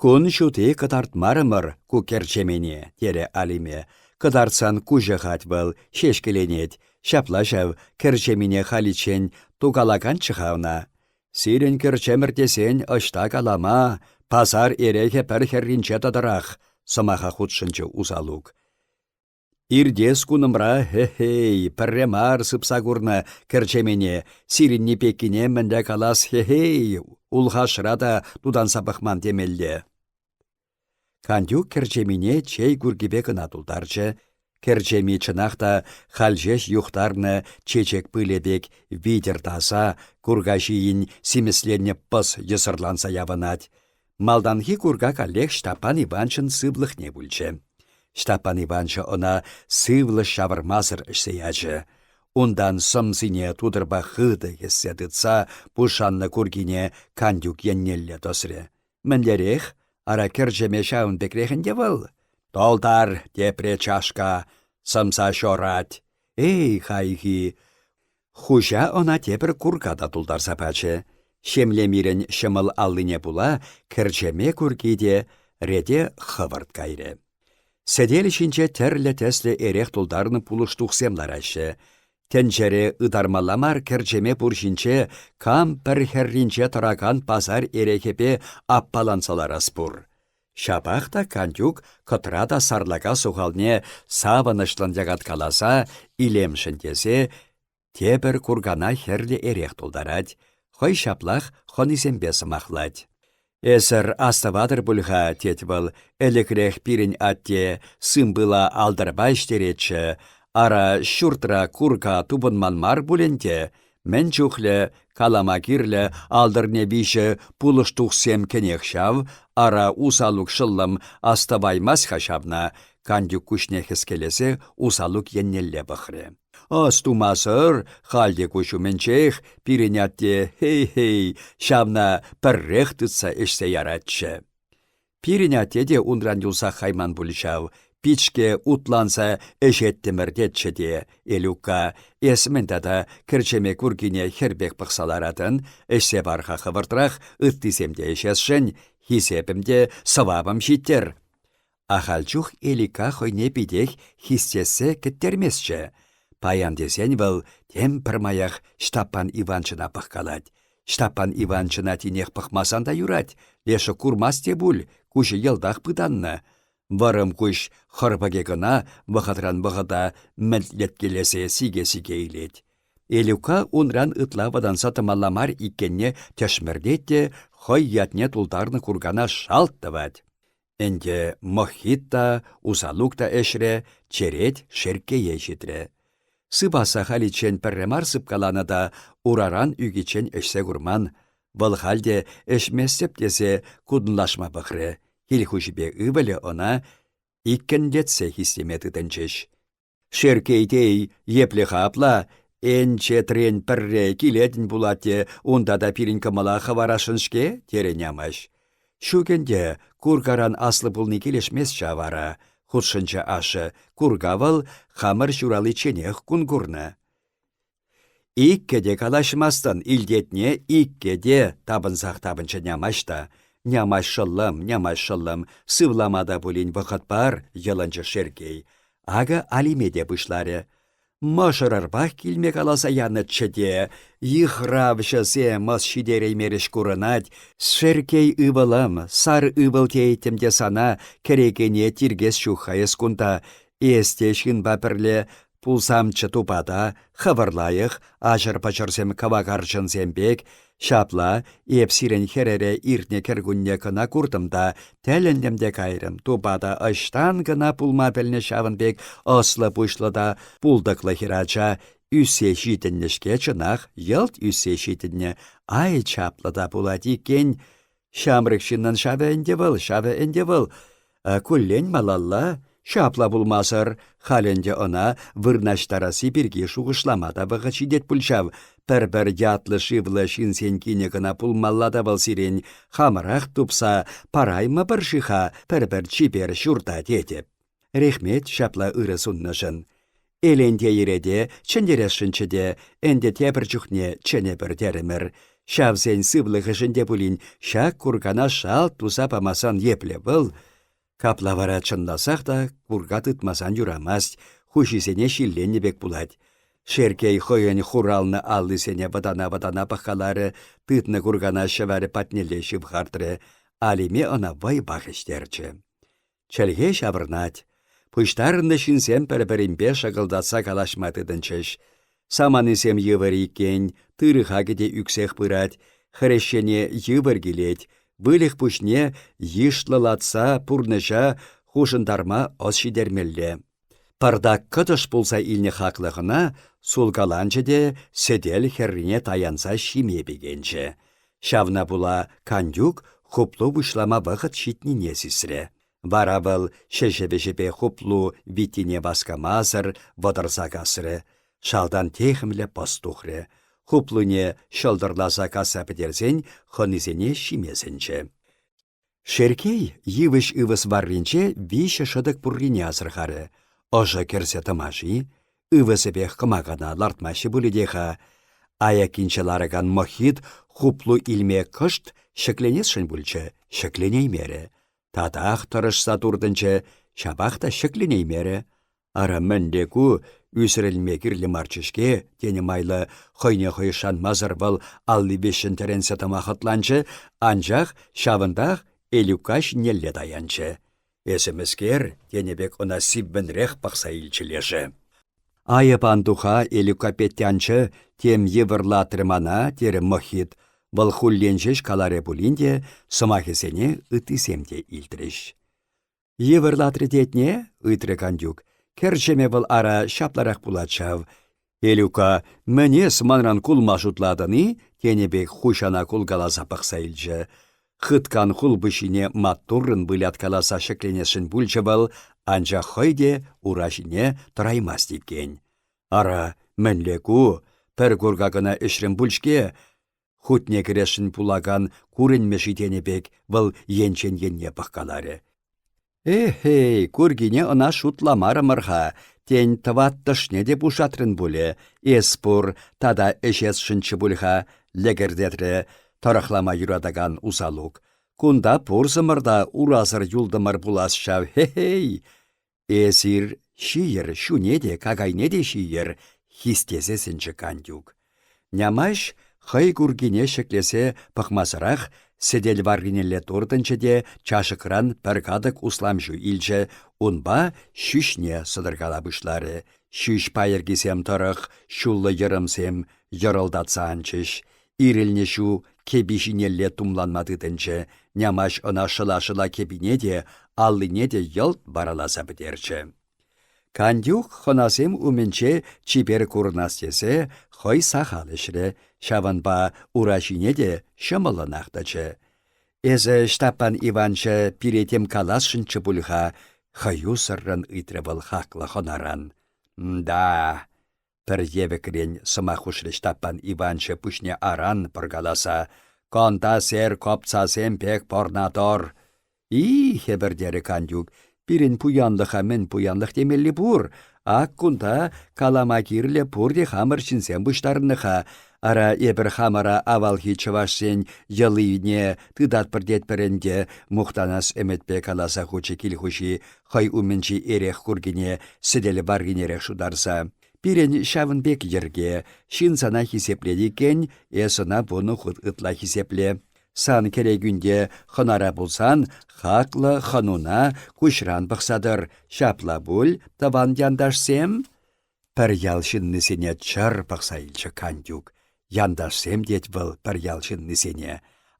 Кун ҫути кӑтартмарӑмӑр ку кӗрчемене, терӗ Алиме. Кӑтартсан куҫӗ хать вӑл, ҫеҫкеленет. Ҫапла ҫав, кӗрчемине халиччен тукалаканччӗ-ха ӑна. Сирӗн кӗрчемӗр тесен ӑҫта калама, пасар эрехӗ пӗр хӗрринче тӑтӑрах, сӑмаха хутшӑнчӗ Усалук. Иртес кунӑмра, хе-хей, пӗрре мар сыпса курнӑ кӗрчемене, сирӗнни пеккине мӗнле калас хе-хей, улхашра та тутанса пӑхман темелле. Кантюк кӗрчемине чей куркипе кӑна тултарчӗ. Кӗрчеми чӑнах та халь ҫеҫ юхтарнӑ чечек пылӗ пек витӗр таса, курка ҫийӗн симӗсленнӗ пӑс йӑсӑрланса явӑнать. Малтанхи курка каллех Ҫтаппан Иванчӑн сывлӑхне пулчӗ. Ҫтаппан Иванчӑ ӑна сывлӑш ҫавӑрмасӑр ӗҫсе ячӗ. Унтан сӑмсине тутӑрпа хытӑ хӗссе тытса пушаннӑ куркине Кантюк еннелле тӑсрӗ. Мӗнлерех? Ара кӗрчеме ҫавӑн пекрех ӗнтӗ вӑл. Тултар тепре чашка, сӑмса ҫорать. Эй, хайхи! Хуҫа ӑна тепӗр курка та тултарса пачӗ. Ҫемлемирӗн ҫӑмӑл аллине пула кӗрчеме курки те рете хӑвӑрт кайрӗ. Сӗтел ҫинче тӗрлӗ тӗслӗ эрех тултарнӑ пулӑштухсем лараҫҫӗ. Тӗнчере ытармалла мар кӗрчеме пур ҫинче кам пӗр хӗрринче тӑракан пасар эрехӗпе аппаланса ларас пур. Ҫапах та Кантюк кӑтра та сарлака сухалне савӑнӑҫлӑн якаткаласа, илемшӗн тесе, тепӗр куркана хӗрлӗ эрех тултарать, хӑй ҫаплах хӑнисемпе сӑмахлать. «Эсӗр астӑватӑр пуль-ха, — тет вӑл, — ӗлӗкрех пирӗн атте сымпыла алтӑрпа ӗҫтеретчӗ, ара ҫуртра курка тупӑнман мар пуль ӗнтӗ, Мӗн чухлӗ, калама кирлӗ, алтӑрне виҫӗ пулӑштухсем кӗнех ҫав, ара Усалук шӑллӑм астӑваймасть-ха ҫавна, Кантюк куҫне хӗскелесе Усалук еннелле пӑхрӗ. Ӑс тумасӑр, халь те куҫ умӗнчех, пирӗн атте, хей-хей, ҫавна пӗррех тытса ӗҫсе яратчӗ. Пирӗн атте те унран юлсах кайман пуль ҫав, пичке утланса ӗҫеттӗмӗр тетчӗ те, Элюкка, эс мӗн тата кӗрчеме куркине хӗр пек пӑхса ларатӑн, ӗҫсе пар-ха хӑвӑртрах, ыттисем те ӗҫесшӗн, хисепӗм те сӑвапӑм ҫиттӗр. Ахаль чух Элика хӑйне питех хистессе кӗттерместчӗ. Паян тесен вӑл тем пӗрмаях Ҫтаппан Иванчӑна пӑхкалать. Ҫтаппан Иванчӑна тинех пӑхмасан та юрать, лешӗ курмасть те пуль, куҫӗ йӑлтах пытаннӑ. Вӑрӑм куҫ хӑрпӑкӗ кӑна вӑхӑтран вӑхӑта мӗлтлеткелесе сике-сике илет. Элюкка унран ытла вӑтанса тӑмалла мар иккенне тӗшмӗртет те хӑй ятне тултарнӑ куркана шалт тӑвать. Ӗнтӗ Мӑххит та, Усалук та ӗҫрӗ, черет Шерккее ҫитрӗ. Сыпасса халиччен пӗрре мар сыпкаланӑ та ураран ӳкиччен ӗҫсе курман. Вӑл халь те ӗҫместӗп тесе кутӑнлашма пӑхрӗ. Кил хуҫипе ывӑлӗ ӑна иккӗнлетсе хистеме тытӑнчӗҫ. Шерккей епле-ха апла, энчетрен пӗрре килетӗн пулать те унта та пирӗн кӑмӑла хӑварасшӑн-ҫке, терӗ Нямаҫ. Ҫук ӗнтӗ, куркаран аслӑ пулни килӗшмест ҫав ара, хутшӑнчӗ ашшӗ. Курка вӑл хамӑр ҫураличченех кун курнӑ. Иккӗ те калаҫмастӑн, илтетне, иккӗ те, тапӑнсах тапӑнчӗ Нямаҫ та. Нямаҫ шӑллӑм, Нямаҫ шӑллӑм, сывлама та пулин вӑхӑт пар, йӑлӑнчӗ Шерккей. Акӑ Алиме те пуҫларӗ. Мӑшӑрӑрпах килме каласа янӑччӗ те, йыхравҫӑсем ӑс ҫитереймерӗҫ курӑнать. Шерккей ывӑлӑм, сар ывӑл тейӗттӗм те сана, кӗрекене тиркес ҫук-ха эс кунта. Эс те ҫынпа пӗрле Пулсамччӗ тупата, хӑвӑр лайӑх, аҫӑр-пӑчӑрсем кӑвакарчӑнсем пек. Ҫапла, эп сирӗн хӗрӗре иртнӗ кӗркунне кӑна куртӑм та, тӗлӗнтӗм те кайрӑм, тупата ӑҫтан кӑна пулма пӗлнӗ ҫавӑн пек ӑслӑ-пуҫлӑ та пултӑклӑ хӗрача, ӳссе ҫитӗннӗ-ҫке чӑнах, йӑлт ӳссе ҫитӗннӗ. Ай, чаплӑ та пулать иккен. Ҫамрӑк ҫыннӑн ҫавӗ ӗнтӗ вӑл, ҫавӗ ӗнтӗ вӑл. Куллен малалла, ҫапла пулмасӑр, халь ӗнтӗ ӑна вырнаҫтарасси пирки шухӑшлама та вӑхӑт ҫитет пуль ҫав. Пӗр-пӗр ятлӑ-шывлӑ ҫынсен кинӗ кӑна пулмалла та вӑл сирӗн, хамӑрах тупса параймӑпӑр-ши-ха пӗр-пӗр чипер ҫурта тетӗп. Рехмет ҫапла ырӑ суннӑшӑн. Элентейре те чӗнтересшӗнччӗ те, ӗнтӗ тепӗр чухне чӗнӗпӗр терӗмӗр. Ҫавсен сывлӑхӗшӗн те пулин ҫак куркана шалт туса памасан епле вӑл? Капла вара чӑнласах та курка тытмасан юрамасть, хуҫисене ҫилленнӗ пек пулать. Шерккей хӑйӗн хуралнӑ аллисене вӑтана-вӑтана пӑхкаларӗ, тытнӑ куркана ҫӑварӗ патнелле ҫывхартрӗ. Алиме ӑна вӑйпах ӗҫтерчӗ. Чӗлхе ҫаврӑнать. Пуҫтарӑннӑ ҫынсем пӗр-пӗринпе шӑкӑлтатса калаҫма тытӑнчӗҫ. Саманисем йывӑр иккен, тырӑ хакӗ те ӳксех пырать, хресчене йывӑр килет, выльӑх пуҫне йышлӑлатса пурнӑҫа хушӑнтарма ӑс ҫитермелле. Пӑртак кӑтӑш пулса илнӗ хаклӑ хӑна сулкаланчӗ те сӗтел хӗррине таянса ҫиме пикенчӗ. Ҫавна пула Кантюк хуплу пуҫлама вӑхӑт ҫитнине сисрӗ. Вара вӑл ҫӗҫӗ вӗҫӗпе хуплу виттине васкамасӑр вӑтӑрса касрӗ. Шалтан техӗмлӗ пӑс тухрӗ. Хуплуне ҫӑлтӑрласа касса пӗтерсен хӑнисене ҫиме сӗнчӗ. Шерккей йывӑҫ ывӑс варринче виҫӗ шӑтӑк пуррине асӑрхарӗ. Ӑшӑ кӗрсе тӑма-ши? Ывӑсӗпех кӑмакана лартмаҫҫӗ пулӗ те-ха. Аяккинче ларакан мохит хуплу илме кӑшт ҫӗкленесшӗн пулчӗ, ҫӗкленеймерӗ. Татах тӑрӑшса туртӑнчӗ, ҫапах та ҫӗкленеймерӗ. Ара, мӗнле ку, ӳсӗрӗлме кирлӗ марччӗ-ҫке, тенӗ майлӑ хӑйне хӑй шанмасӑр вӑл алли вӗҫҫӗн тӗренсе тӑма хӑтланчӗ, анчах ҫавӑнтах Элюкка ҫинелле таянчӗ. Эсӗ мӗскер, тенӗ пек ӑна сиввӗнрех пӑхса илчӗ лешӗ. Айӑп ан туха, Элюкка Петтянчӑ, тем йывӑрлатрӗ мана, терӗ Мӑххит. Вӑл хуллен ҫеҫ каларӗ пулин те, сӑмахӗсене ыттисем те илтрӗҫ. Йывӑрлатрӗ тетне? ыйтрӗ Кантюк. Кӗрчеме вӑл ара ҫапларах пулать ҫав. Элюка, мӗн эс манран кулма шутлатӑн-и? тенӗ пек хуҫана кулкаласа пӑхса илчӗ. Хыткан хулпуҫҫине маттуррӑн выляткаласа ҫӗкленесшӗн пулчӗ вӑл, анчах хӑй те ура ҫине тӑраймасть иккен. Ара, мӗнле ку? Пӗр курка кӑна ӗҫрӗм пуль-ҫке. Хутне кӗресшӗн пулакан курӗнмӗ-ши тенӗ пек вӑл енчен енне пӑхкаларӗ. Эхей, куркине ӑна шутламарӑмӑр-ха, тен, тӑваттӑшне те пушатрӑн пулӗ, эс пур, тата ӗҫесшӗнччӗ пуль-ха, лӗкӗртетрӗ тӑрӑхлама юратакан Усалук. Кунта пурсӑмӑр та урасӑр юлтӑмӑр пулас ҫав, хе-хей! Эсир ҫийӗр, ҫуне те, какайне те ҫийӗр, хистесе сӗнчӗ Кантюк. Нямаҫ хӑй куркине ҫӗклесе пӑхмасӑрах сӗтел варринелле туртӑнчӗ те чашӑкран пӗр катӑк услам ҫу илчӗ, унпа ҫӳҫне сӑтӑркала пуҫларӗ. Ҫӳҫ пайӑркисем тӑрӑх ҫуллӑ йӑрӑмсем йӑрӑлтатса анчӗҫ. Ирӗлнӗ ҫу кӗпи ҫинелле тумланма тытӑнчӗ, Нямаҫ ӑна шӑла-шӑла кӗпине те, аллине те йӑлт вараласа пӗтерчӗ. Кантюк хӑнасем умӗнче чипер курӑнас тесе хӑй сахал ӗҫрӗ, ҫавӑнпа ура ҫине те ҫӑмӑллӑнах тӑчӗ. Эсӗ, Ҫтаппан Иванчӑ, пире тем каласшӑнччӗ пуль-ха, хӑюсӑррӑн ыйтрӗ вӑл хаклӑ хӑнаран. Да, Пӗр евӗкрен сӑмах хушрӗ Ҫтаппан Иванчӑ пуҫне аран пӑркаласа. «Конта сер копцасем пек порнатор!» «И-и, хӗпӗртерӗ Кантюк, пирӗн пуянлӑха мӗн пуянлӑх темелли пур. Ак кунта калама кирлӗ пурте хамӑр ҫынсем пуҫтарӑннӑ-ха. Ара, эпир хамӑра авалхи чӑвашсен йӑлине тытатпӑр тетпӗр ӗнтӗ, мухтанас ӗмӗтпе каласа хучӗ кил хуҫи хӑй умӗнчи эрех куркине сӗтел варринерех шутарса. Пирӗн ҫавӑн пек йӗрке, ҫын сана хисеплет иккен, эс ӑна вунӑ хут ытла хисепле. Сан кӗрекӳнте хӑнара пулсан хаклӑ хӑнуна куҫран пӑхса тӑр, ҫапла пуль, тӑван янташсем? Пӗр ял ҫыннисене чӑр пӑхса илчӗ Кантюк. Янташсем тет вӑл пӗр ял ҫыннисене.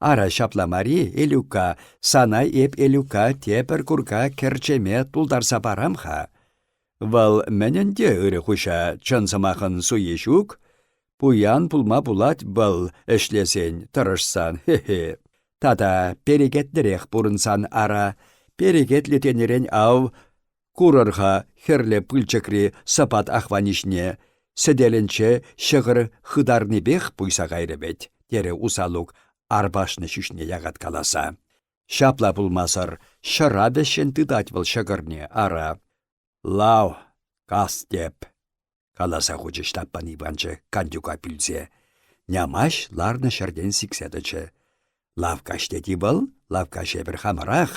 Ара ҫапла мар-и, Элюка, сана эп, Элюка, тепӗр курка кӗрчеме тултарса парам-ха. Вӑл мӗн ӗнтӗ, ырӑ хуҫа, чӑн сӑмахӑн суйи ҫук? Пуян пулма пулать вӑл ӗҫлесен, тӑрӑшсан, хе-хе. Тата перекетлӗрех пурӑнсан ара. Перекетлӗ тенӗрен ав, курӑр-ха хӗрлӗ пылчӑкри сӑпат Ахваниҫне. Сӗтелӗнче ҫӑкӑр хытарнипех пуйса кайрӗ вӗт, терӗ Усалук арпашнӑ ҫӳҫне якаткаласа. Ҫапла пулмасӑр, ҫӑра вӗҫҫӗн тытать вӑл ҫӑкӑрне, ара. Лав, кас теп, каласа хучӗ Ҫтаппан Иванчӑ Кантюка пӳлсе. Нямаҫ ларнӑ ҫӗртен сиксе тӑчӗ. Лавккаҫ тет-и вӑл, лавккаҫ эпӗр хамӑрах.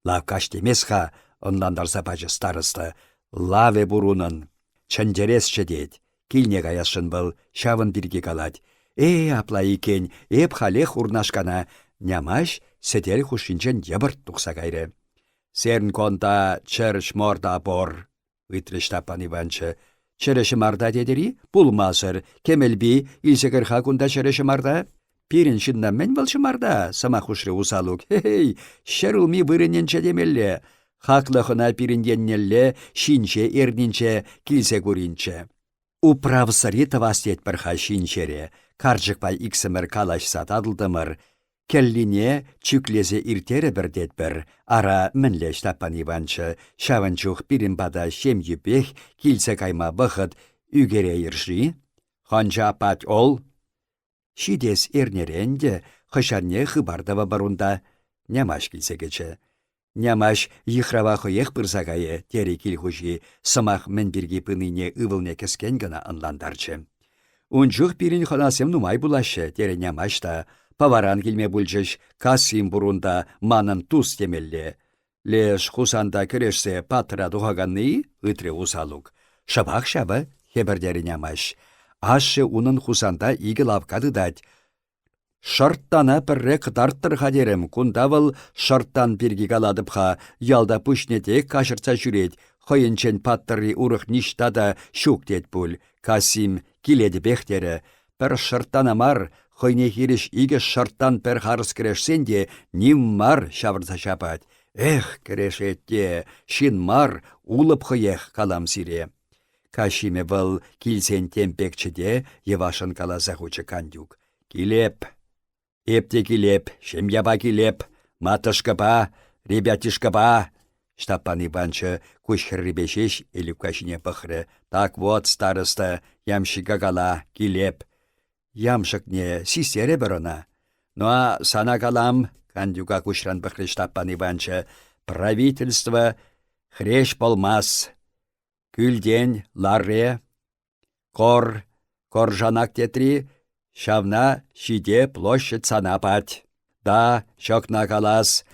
Лавккаҫ темес-ха, ӑнлантарса пачӗ староста. Лавӗ пур унӑн. Чӗнтересчӗ тет. Килне каясшӑн вӑл, ҫавӑн пирки калать. Э, апла иккен, эп халех Урнашкана. Нямаҫ сӗтел хушшинчен йӑпӑрт тухса кайрӗ. Сернконта чӗр ҫморта пор, ыйтрӗ Ҫтаппан Иванчӑ. Чӗрӗ ҫӑмарта тетӗр-и? Пулмасӑр. Кӗмӗлпи, илсе кӗр-ха кунта чӗрӗ ҫӑмарта. Пирӗн ҫынна мӗн вӑл ҫӑмарта? сӑмах хушрӗ Усалук. Хе-хей, ҫӗрулми вырӑнӗнче темелле. Хаклӑ хӑна пирӗн еннелле ҫинҫе эрнинче килсе куринччӗ. Управ сӑри тӑвас тетпӗр-ха ҫинҫере. Карчӑкпа иксӗмӗр калаҫса татӑлтӑмӑр. Кӗллине чӳклесе ирттерӗпӗр тетпӗр. Ара, мӗнле Ҫтаппан Иванчӑ, ҫавӑн чух пирӗн пата ҫемйипех килсе кайма вӑхӑт ӳкерейӗр-ши? Хӑнча пать ол! Ҫитес эрнере ӗнтӗ хӑҫанне хыпар тӑвӑпӑр унта. Нямаҫ килсе кӗчӗ. Нямаҫ йыхрава хӑех пырса кайӗ, терӗ кил хуҫи, сӑмах мӗн пирки пынине ывӑлне кӗскен кӑна ӑнлантарчӗ. Ун чух пирӗн хӑнасем нумай пулаҫҫӗ, терӗ Нямаҫ та. Пӑваран килме пулчӗҫ, кассим пур унта, манӑн тус темелле. Леш Хусанта кӗрешсе паттӑра тухаканни-и? ыйтрӗ Усалук. Шӑпах ҫавӑ, хӗпӗртерӗ Нямаҫ. Ашшӗ унӑн Хусанта икӗ лавкка тытать. Шӑрттана пӗрре кӑтарттӑр-ха терӗм, кунта вӑл шӑрттан пирки калатӑп-ха, ялта пуҫне тек каҫӑртса ҫӳрет, хӑйӗнчен паттӑрри урӑх ниҫта та ҫук тет пуль. Касим килетӗпех терӗ. Пӗр шӑрттана мар, хӑйне хирӗҫ икӗ шӑрттан пӗр харӑс кӗрешсен те ним мар ҫавӑрса ҫапать. Эх, кӗрешет те, ҫын мар, улӑп хӑех калам сире. Каҫимӗ вӑл килсен тем пекчӗ те, йӑвашшӑн каласа хучӗ Кантюк. Килеп. Эп те килеп, ҫемьяпа килеп, матӑшкӑпа, ребятишкӑпа. Ҫтаппан Иванчӑ куҫ хӗррипе ҫеҫ Элюкка ҫине пӑхрӗ. Так вот, староста, ямщика кала, килеп. Ямшӑкне систерӗпӗр ӑна. Ну а сана калам, Кантюка куҫран пӑхрӗ Ҫтаппан Иванчӑ, правительство хреҫ полмас. Кӳлтен ларре, Кор, коржанак тетри, ҫавна ҫите площадь сана пать. Да, ҫакна калас,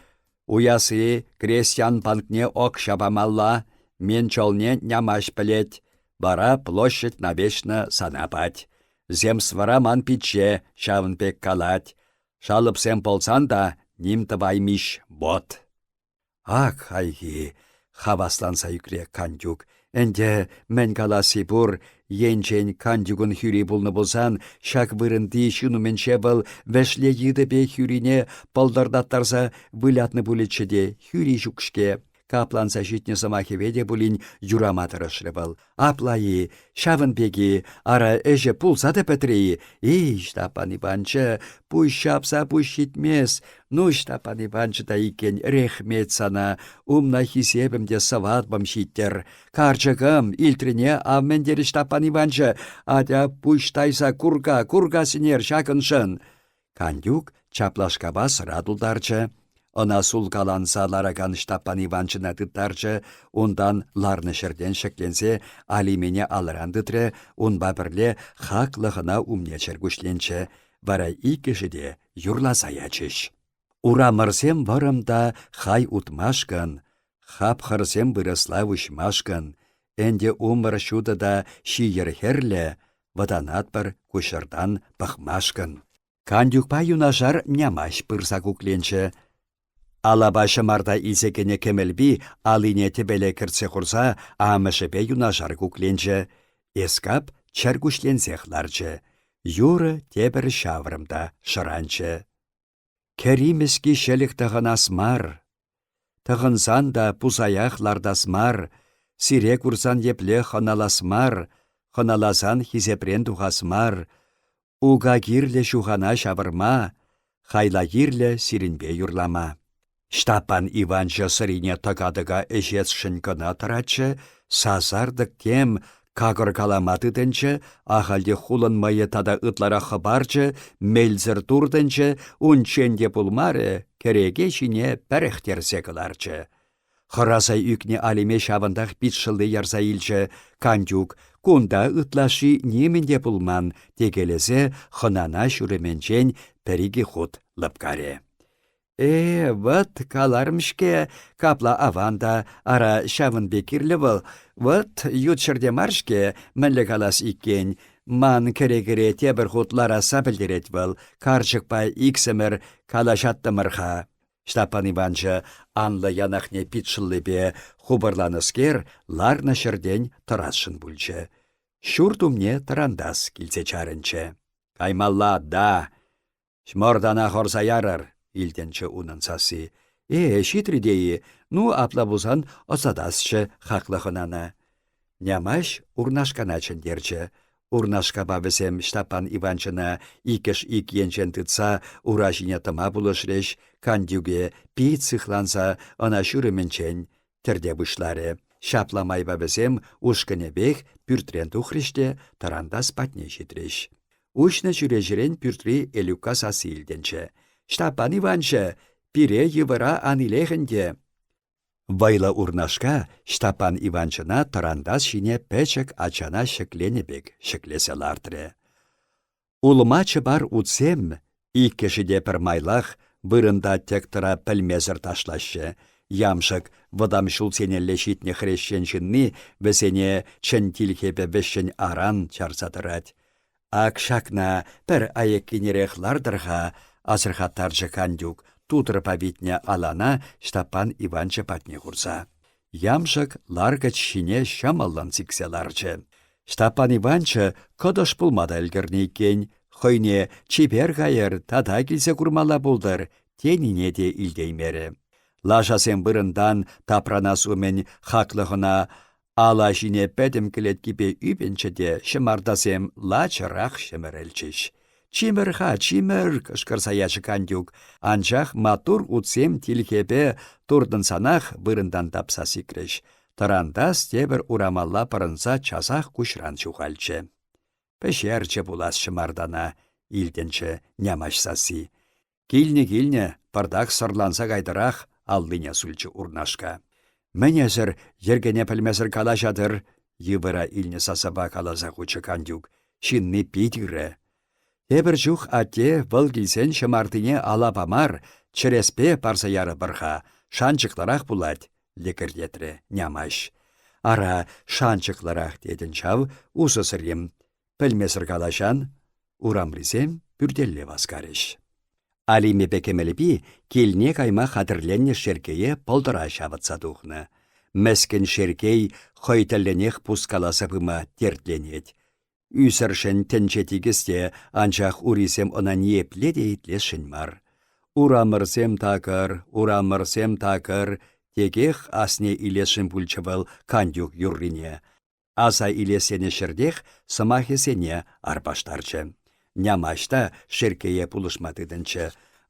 уясы крестьян банкне ок памалла, мен чолне нямаҫ пӗлет, вара площадь навечно сана пать. Земствӑра ман пичче ҫавӑн пек калать. Шалӑпсем полсан та ним тӑваймиҫ, вот. Ак хайхи, хавасланса ӳкрӗ Кантюк. Ӗнтӗ мӗн каласси пур, енчен Кантюкӑн хӳри пулнӑ пулсан ҫак вырӑнти ҫын умӗнче вӑл вӗшле йытӑ пек хӳрине пӑлтӑртаттарса вылятнӑ пулӗччӗ те, хӳри ҫук-ҫке. Капланса ҫитнӗ сӑмахӗпе те пулин юрама тӑрӑшрӗ вӑл. Апла-и, ҫавӑн пек-и, ара ӗҫӗ пулса та пӗтрӗ-и? Эй, Ҫтаппан Иванчӑ, пуҫ ҫапса пуҫ ҫитмест. Ну, Ҫтаппан Иванчӑ та иккен, рехмет сана, умна хисепӗм те сӑвапӑм ҫиттӗр. Карчӑкӑм, илтрӗне ав мӗн терӗ Ҫтаппан Иванчӑ, атя пуҫ тайса курка, курка сӗнер ҫакӑншӑн. Кантюк чаплашкапа сӑра тултарчӗ. Ӑна сулкаланса ларакан Ҫтаппан Иванчӑна тыттарчӗ, унтан ларнӑ ҫӗртен ҫӗкленсе Алимене алӑран тытрӗ, унпа пӗрле хаклӑ хӑна умне чӗркуҫленчӗ. Вара иккӗшӗ те юрласа ячӗҫ. Урамӑрсем вӑрӑм та хай утмашкӑн, хапхӑрсем вырӑсла уҫмашкӑн, ӗнтӗ умӑр ҫутӑ та ҫийӗр хӗрлӗ, вӑтанатпӑр куҫӑртан пӑхмашкӑн. Кантюкпа юнашар Нямаҫ пырса кукленчӗ. Алапа ҫӑмарта илсе кӗнӗ Кӗмӗлпи алине тӗпеле кӗртсе хурса амӑшӗпе юнашар кукленчӗ. Эскап чӗркуҫленсех ларчӗ. Юрӑ тепӗр ҫаврӑм та шӑранчӗ. Кӗри-мӗски ҫӗлӗк тӑхӑнас мар. Тӑхӑнсан та пусаях лартас мар, сире курсан епле хӑналас мар, хӑналасан хисепрен тухас мар, ука кирлӗ ҫухана ҫавӑрма, хайла кирлӗ сирӗнпе юрлама. Ҫтаппан Иванчӑ сӑрине тӑка-тӑка ӗҫесшӗн кӑна тӑратчӗ, сасартӑк тем какӑркалама тытӑнчӗ, ахаль те хулӑн мӑйӗ тата ытларах хӑпарчӗ, мелсӗр туртӑнчӗ, унччен те пулмарӗ, кӗреке ҫине пӗрӗхтерсе кӑларчӗ. Хӑраса ӳкнӗ Алиме ҫавӑнтах пит шӑлли ярса илчӗ, Кантюк, кунта ытлашши нимӗн те пулман, текелесе хӑнана ҫурӑмӗнчен пӗр-икӗ хут лӑпкарӗ. Э, вӑт, каларӑм-ҫке, капла аван та, ара, ҫавӑн пек кирлӗ вӑл. Вӑт, ют ҫӗрте мар-ҫке, мӗнле калас иккен. Ман кӗрекере тепӗр хут ларасса пӗлтерет вӑл. Карчӑкпа иксӗмӗр калаҫаттӑмӑр-ха. Ҫтаппан Иванчӑ, анлӑ янахне пит шӑллипе хупӑрланӑскер, ларнӑ ҫӗртен тӑрасшӑн пулчӗ. Ҫурт умне тӑрантас килсе чарӑнчӗ. Каймалла, да! Ҫмӑртана хӑрса ярӑр, илтӗнчӗ унӑн сасси. Э, ҫитрӗ те-и? Ну, апла пулсан ӑсатасчӗ хаклӑ хӑнана. Нямаҫ Урнашкана чӗнтерчӗ. Урнашкапа вӗсем Ҫтаппан Иванчӑна иккӗш ик енчен тытса ура ҫине тӑма пулӑшрӗҫ, Кантюке пит сыхланса ӑна ҫурӑмӗнчен тӗрте пуҫларӗ. Ҫапла майпа вӗсем ушкӑнӗпех пӳртрен тухрӗҫ те тӑрантас патне ҫитрӗҫ. Уҫнӑ чӳречерен пӳртри Элюкка сасси илтӗнчӗ. «Ҫтаппан Иванчӑ, пире йывӑра ан илех ӗнтӗ!» Вӑйлӑ Урнашка Ҫтаппан Иванчӑна тӑрантас ҫине пӗчӗк ачана ҫӗкленӗ пек ҫӗклесе лартрӗ. Улма чӑпар утсем, иккӗшӗ те пӗр майлах, вырӑнта тӗк тӑра пӗлмесӗр ташлаҫҫӗ. Ямшӑк вӑтам ҫулсенелле ҫитнӗ хресчен ҫынни вӗсене чӗн тилхепе вӗҫҫӗн аран чарса тӑрать. Ак ҫакна пӗр айӑккинерех лартӑр-ха, асӑрхаттарчӗ Кантюк тутӑрпа витнӗ алана Ҫтаппан Иванчӑ патне хурса. Ямшӑк ларкӑч ҫине ҫӑмӑллӑн сиксе ларчӗ. Ҫтаппан Иванчӑ кӑтӑш пулма та ӗлкӗрнӗ иккен, хӑйне чипер кайӑр тата килсе курмалла пултӑр тенине те илтеймерӗ. Лашасем вырӑнтан тапранас умӗн хаклӑ хӑна ала ҫине пӗтӗм кӗлеткипе ӳпӗнчӗ те ҫӑмартасем лачӑрах ҫӗмӗрӗлчӗҫ. «Чимӗр-ха, чимӗр!» кӑшкӑрса ячӗ Кантюк. Анчах маттур утсем тилхепе туртӑнсанах вырӑнтан тапса сикрӗҫ. Тӑрантас тепӗр урамалла пӑрӑнса часах куҫран ҫухалчӗ. «Пӗҫерчӗ пулас ҫӑмартана», — илтӗнчӗ Нямаҫ сасси. «Килнӗ-килнӗ, пӑртак сӑрланса кайтӑрах», — аллине сулчӗ Урнашка. «Мӗн эсӗр йӗркене пӗлмесӗр калаҫатӑр?» — йывӑра илнӗ сасӑпа каласа хучӗ Кантюк. Ҫынни пит ырӑ. Тепӗр чух атте вӑл килсен ҫӑмартине алапа мар, чӗреспе парса ярӑпӑр-ха, шанчӑклӑрах пулать, лӗкӗртетрӗ Нямаҫ. Ара, шанчӑклӑрах тетӗн ҫав, усӑсӑр-им. Пӗлмесӗр калаҫан. Урамрисем пӳртелле васкарӗҫ. Алимепе Кӗмӗлпи килне кайма хатӗрленнӗ Шеркее пӑлтӑра ҫавӑтса тухнӑ. Мӗскӗн Шеркей хӑй тӗллӗнех пускаласа пыма тертленет. Ӳсӗршӗн тӗнче тикӗс те, анчах урисем ӑна ниепле те итлесшӗн мар. Урамӑрсем такӑр, урамӑрсем такӑр, текех асне илесшӗн пулчӗ вӑл Кантюк юррине. Аса илес тенӗ ҫӗртех сӑмахӗсене арпаштарчӗ. Нямаҫ та Шерккее пулӑшма тытӑнчӗ.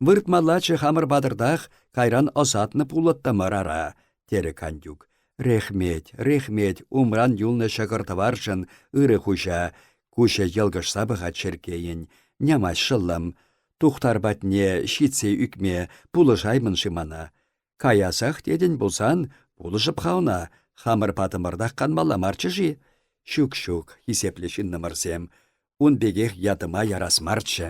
Выртмаллаччӗ хамӑр патӑртах, кайран ӑсатнӑ пулӑттӑмӑр ара, терӗ Кантюк. Рехмет, рехмет, умран юлнӑ ҫӑкӑр-тӑваршӑн ырӑ хуҫа, куҫӗ йӑлкӑшса пӑхать Шерккейӗн. Нямаҫ шӑллӑм. Тухтар патне ҫитсе ӳкме пулӑшаймӑн-ши мана? Каясах тетӗн пулсан, пулӑшӑп-ха ӑна, хамӑр патӑмӑртах канмалла марччӗ-ши? Ҫук-ҫук, хисеплӗ ҫыннӑмӑрсем, ун пекех ятӑма ярас марччӗ.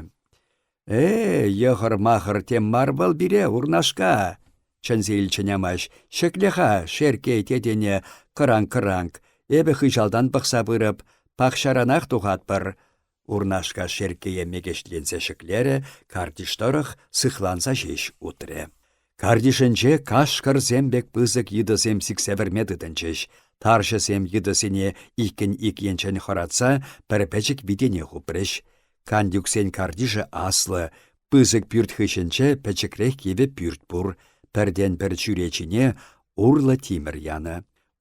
Э, йӑхӑр-махӑр тем мар вӑл пире, Урнашка! чӗнсе илчӗ Нямаҫ. Ҫӗкле-ха, Шерккей тетене, кӑранк-кӑранк. Эпӗ хыҫалтан пӑхса пырӑп, пахчаранах тухатпӑр. Урнашка Шерккее мекеҫленсе ҫӗклерӗ, картиш тӑрӑх сыхланса ҫеҫ утрӗ. Картишӗнче кашкӑрсем пек пысӑк йытӑсем сиксе вӗрме тытӑнчӗҫ. Тарҫӑсем йытӑсене иккӗн ик енчен хӑратса пӗр пӗчӗк витене хупрӗҫ. Кантюксен картишӗ аслӑ, пысӑк пӳрт хыҫӗнче пӗчӗкрех кивӗ пӳрт пур, пӗртен-пӗр чӳречине урлӑ тимӗр янӑ.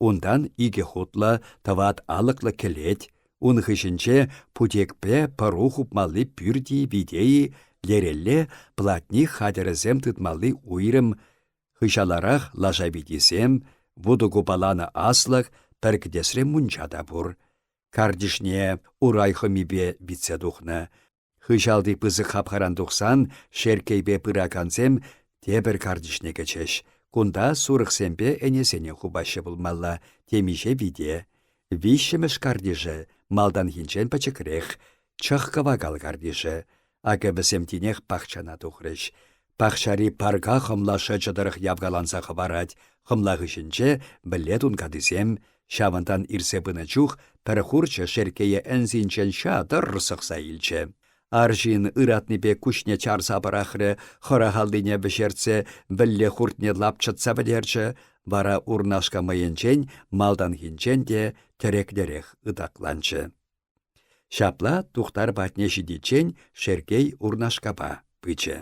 Унтан икӗ хутлӑ, тӑват алӑклӑ кӗлет, ун хыҫӗнче путекпе пӑру хупмалли пӳрт-и, вите-и, лерелле платник хатӗрӗсем тытмалли уйрӑм, хыҫаларах лаша витисем, вутӑ купаланӑ аслӑк, пӗр кӗтесре мунча та пур. Картишне урай хӑмипе витсе тухнӑ. Хыҫалти пысӑк хапхаран тухсан Шерккейпе пыракансем тепӗр картишне кӗчӗҫ. Кунта сурӑхсемпе ӗнесене хупаҫҫӗ пулмалла, темиҫе вите. Виҫҫӗмӗш картишӗ малтанхинчен пӗчӗкрех, чӑх-кӑвакал картишӗ. Акӑ вӗсем тинех пахчана тухрӗҫ. Пахчари парка хӑмла шӑчӑ тӑрӑх явкаланса хӑпарать, хӑмла хыҫӗнче вӗлле тункатисем, ҫавӑнтан ирсе пынӑ чух пӗр хурчӗ Шерккее ӗнсинчен ҫатӑр сӑхса илчӗ. Арҫын ыратнипе куҫне чарса пӑрахрӗ, хӑрах аллине вӗҫертсе вӗлле хуртне лапчӑтса пӗтерчӗ, вара Урнашка мӑйӗнчен малтанхинчен те тӗреклӗрех ытакланчӗ. Ҫапла Тухтар патне ҫитиччен Шерккей Урнашкапа пычӗ.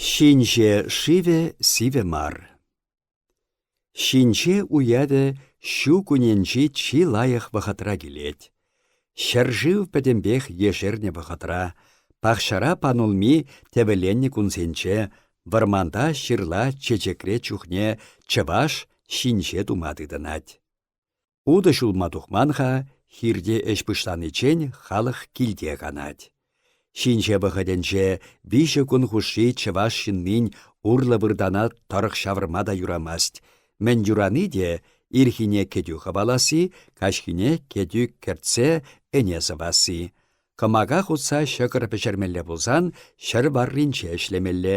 Ҫинҫе шывӗ сивӗ мар. Ҫинҫе уявӗ ҫу кунӗнчи чи лайӑх вӑхӑтра килет. Ҫӗршыв пӗтӗмпех ешернӗ вӑхӑтра, пахчара панулми тӗвӗленнӗ кунсенче, вӑрманта ҫырла чечекре чухне чӑваш ҫинҫе тума тытӑнать. Утӑ ҫулма тухман-ха, хирте ӗҫ пуҫланиччен халӑх килте канать. Ҫинҫе вӑхӑтӗнче виҫӗ кун хушши чӑваш ҫыннин урлӑ выртана тӑрӑх ҫавӑрма та юрамасть. Мӗн юрани те ирхине кӗтӳ хӑваласси, каҫхине кӗтӳ кӗртсе ӗне сӑвасси. Кӑмака хутса ҫӑкӑр пӗҫермелле пулсан ҫӗр варринче ӗҫлемелле.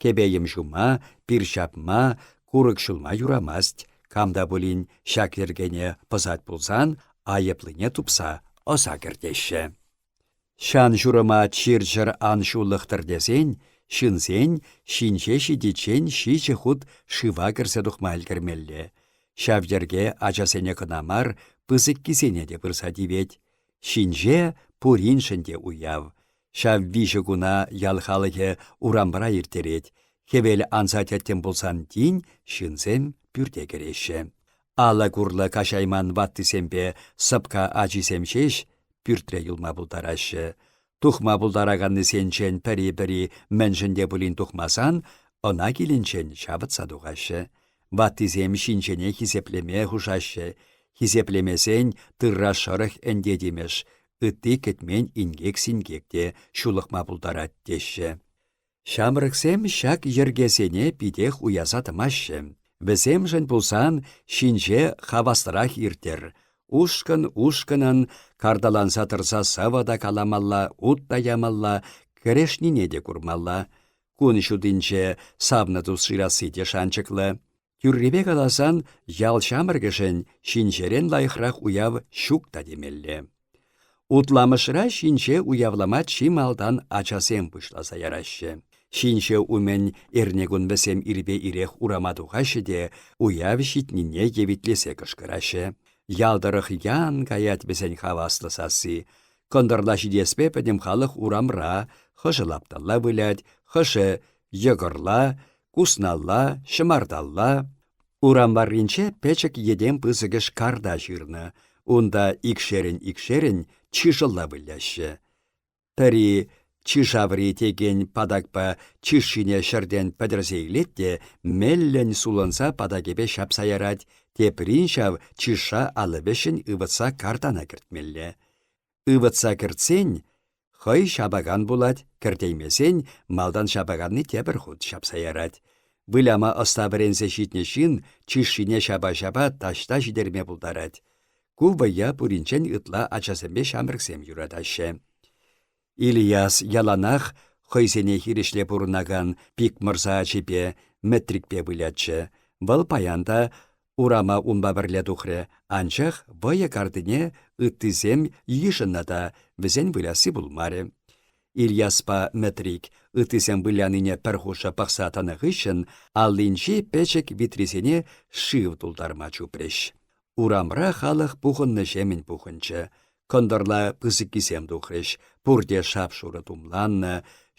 Кӗпе-йӗм ҫума, пир ҫапма, курӑк ҫулма юрамасть. Кам та пулин ҫак йӗркене пӑсать пулсан айӑплине тупса ӑса кӗртеҫҫӗ. Ҫан-ҫурӑма чир-чӗр ан ҫулӑхтӑр тесен ҫынсен ҫинҫе ҫитиччен ҫичӗ хут шыва кӗрсе тухма ӗлкӗрмелле. Ҫав йӗрке ачасене кӑна мар, пысӑккисене те пырса тивет. Ҫинҫе пуриншӗн те уяв. Ҫав виҫӗ куна ял халӑхӗ урамра ирттерет. Хӗвел анса тӗттӗм пулсан тин ҫынсем пӳрте кӗреҫҫӗ. Алӑк урлӑ каҫайман ваттисемпе сӑпка ачисем ҫеҫ пӳртре юлма пултараҫҫӗ. Тухма пултараканнисенчен пӗри-пӗри мӗншӗн те пулин тухмасан ӑна килӗнчен ҫавӑтса тухаҫҫӗ. Ваттисем ҫинчене хисеплеме хушаҫҫӗ, хисеплемесен тырра шӑрӑх ӗнтет имӗш, ытти кӗтмен инкек-синкек те ҫулӑхма пултарать теҫҫӗ. Ҫамрӑксем ҫак йӗркесене питех уяса тӑмаҫҫӗ. Вӗсемшӗн пулсан ҫинҫе хаваслӑрах ирттӗр. Ушкӑн-ушкӑнӑн карталанса тӑрса сӑвӑ та каламалла, ут та ямалла, кӗрешнине те курмалла. Кун ҫутинче савнӑ тус шырасси те шанчӑклӑ. Тӳррипе каласан, ял ҫамрӑкӗшӗн ҫинҫерен лайӑхрах уяв ҫук та темелле. Утламӑшра ҫинҫе уявлама чи малтан ачасем пуҫласа яраҫҫӗ. Ҫинҫе умӗн эрнекун вӗсем ирпе ирех урама тухаҫҫӗ те уяв ҫитнине евитлесе кӑшкӑраҫҫӗ. Ял тӑрӑх ян каять вӗсен хаваслӑ сасси. Кӑнтӑрла ҫитеспе пӗтӗм халӑх урамра, хӑшӗ лапталла вылять, хӑшӗ йӑкӑрла, кусналла, ҫӑмарталла. Урам варринче пӗчӗк йӗтем пысӑкӑш карта ҫырнӑ. Унта икшерӗн-икшерӗн чышӑлла выляҫҫӗ. Пӗри чышаври текен патакпа чышшине ҫӗртен пӗтӗрсе илет те меллӗн сулӑнса патакӗпе ҫапса ярать, теприн ҫав чышша алӑ вӗҫҫӗн ывӑтса картана кӗртмелле. Ывӑтса кӗртсен. Хӑй ҫапакан пулать, кӗртеймесен малтан ҫапаканни тепӗр хут ҫапса ярать. Выляма ӑста вӗренсе ҫитнӗ ҫын чышшине ҫапа-ҫапа таҫта ҫитерме пултарать. Ку вӑййа пуринчен ытла ачасемпе ҫамрӑксем юратаҫҫӗ. Ильяс яланах хӑйсене хирӗҫле пурӑнакан Пикмӑрса ачипе, Мӗтрикпе вылятчӗ. Вӑл паян та урама унпа пӗрле тухрӗ, анчах вӑйӑ картине ыттисем йышӑннӑ та вӗсен вылясси пулмарӗ. Ильяспа Мӗтрик ыттисем вылянине пӗр хушӑ пӑхса тӑнӑ хыҫҫӑн аллинчи пӗчӗк витрисене шыв тултарма чупрӗҫ. Урамра халӑх пухӑннӑҫемӗн пухӑнчӗ. Кӑнтӑрла пысӑккисем тухрӗҫ, пурте шап-шурӑ тумланнӑ,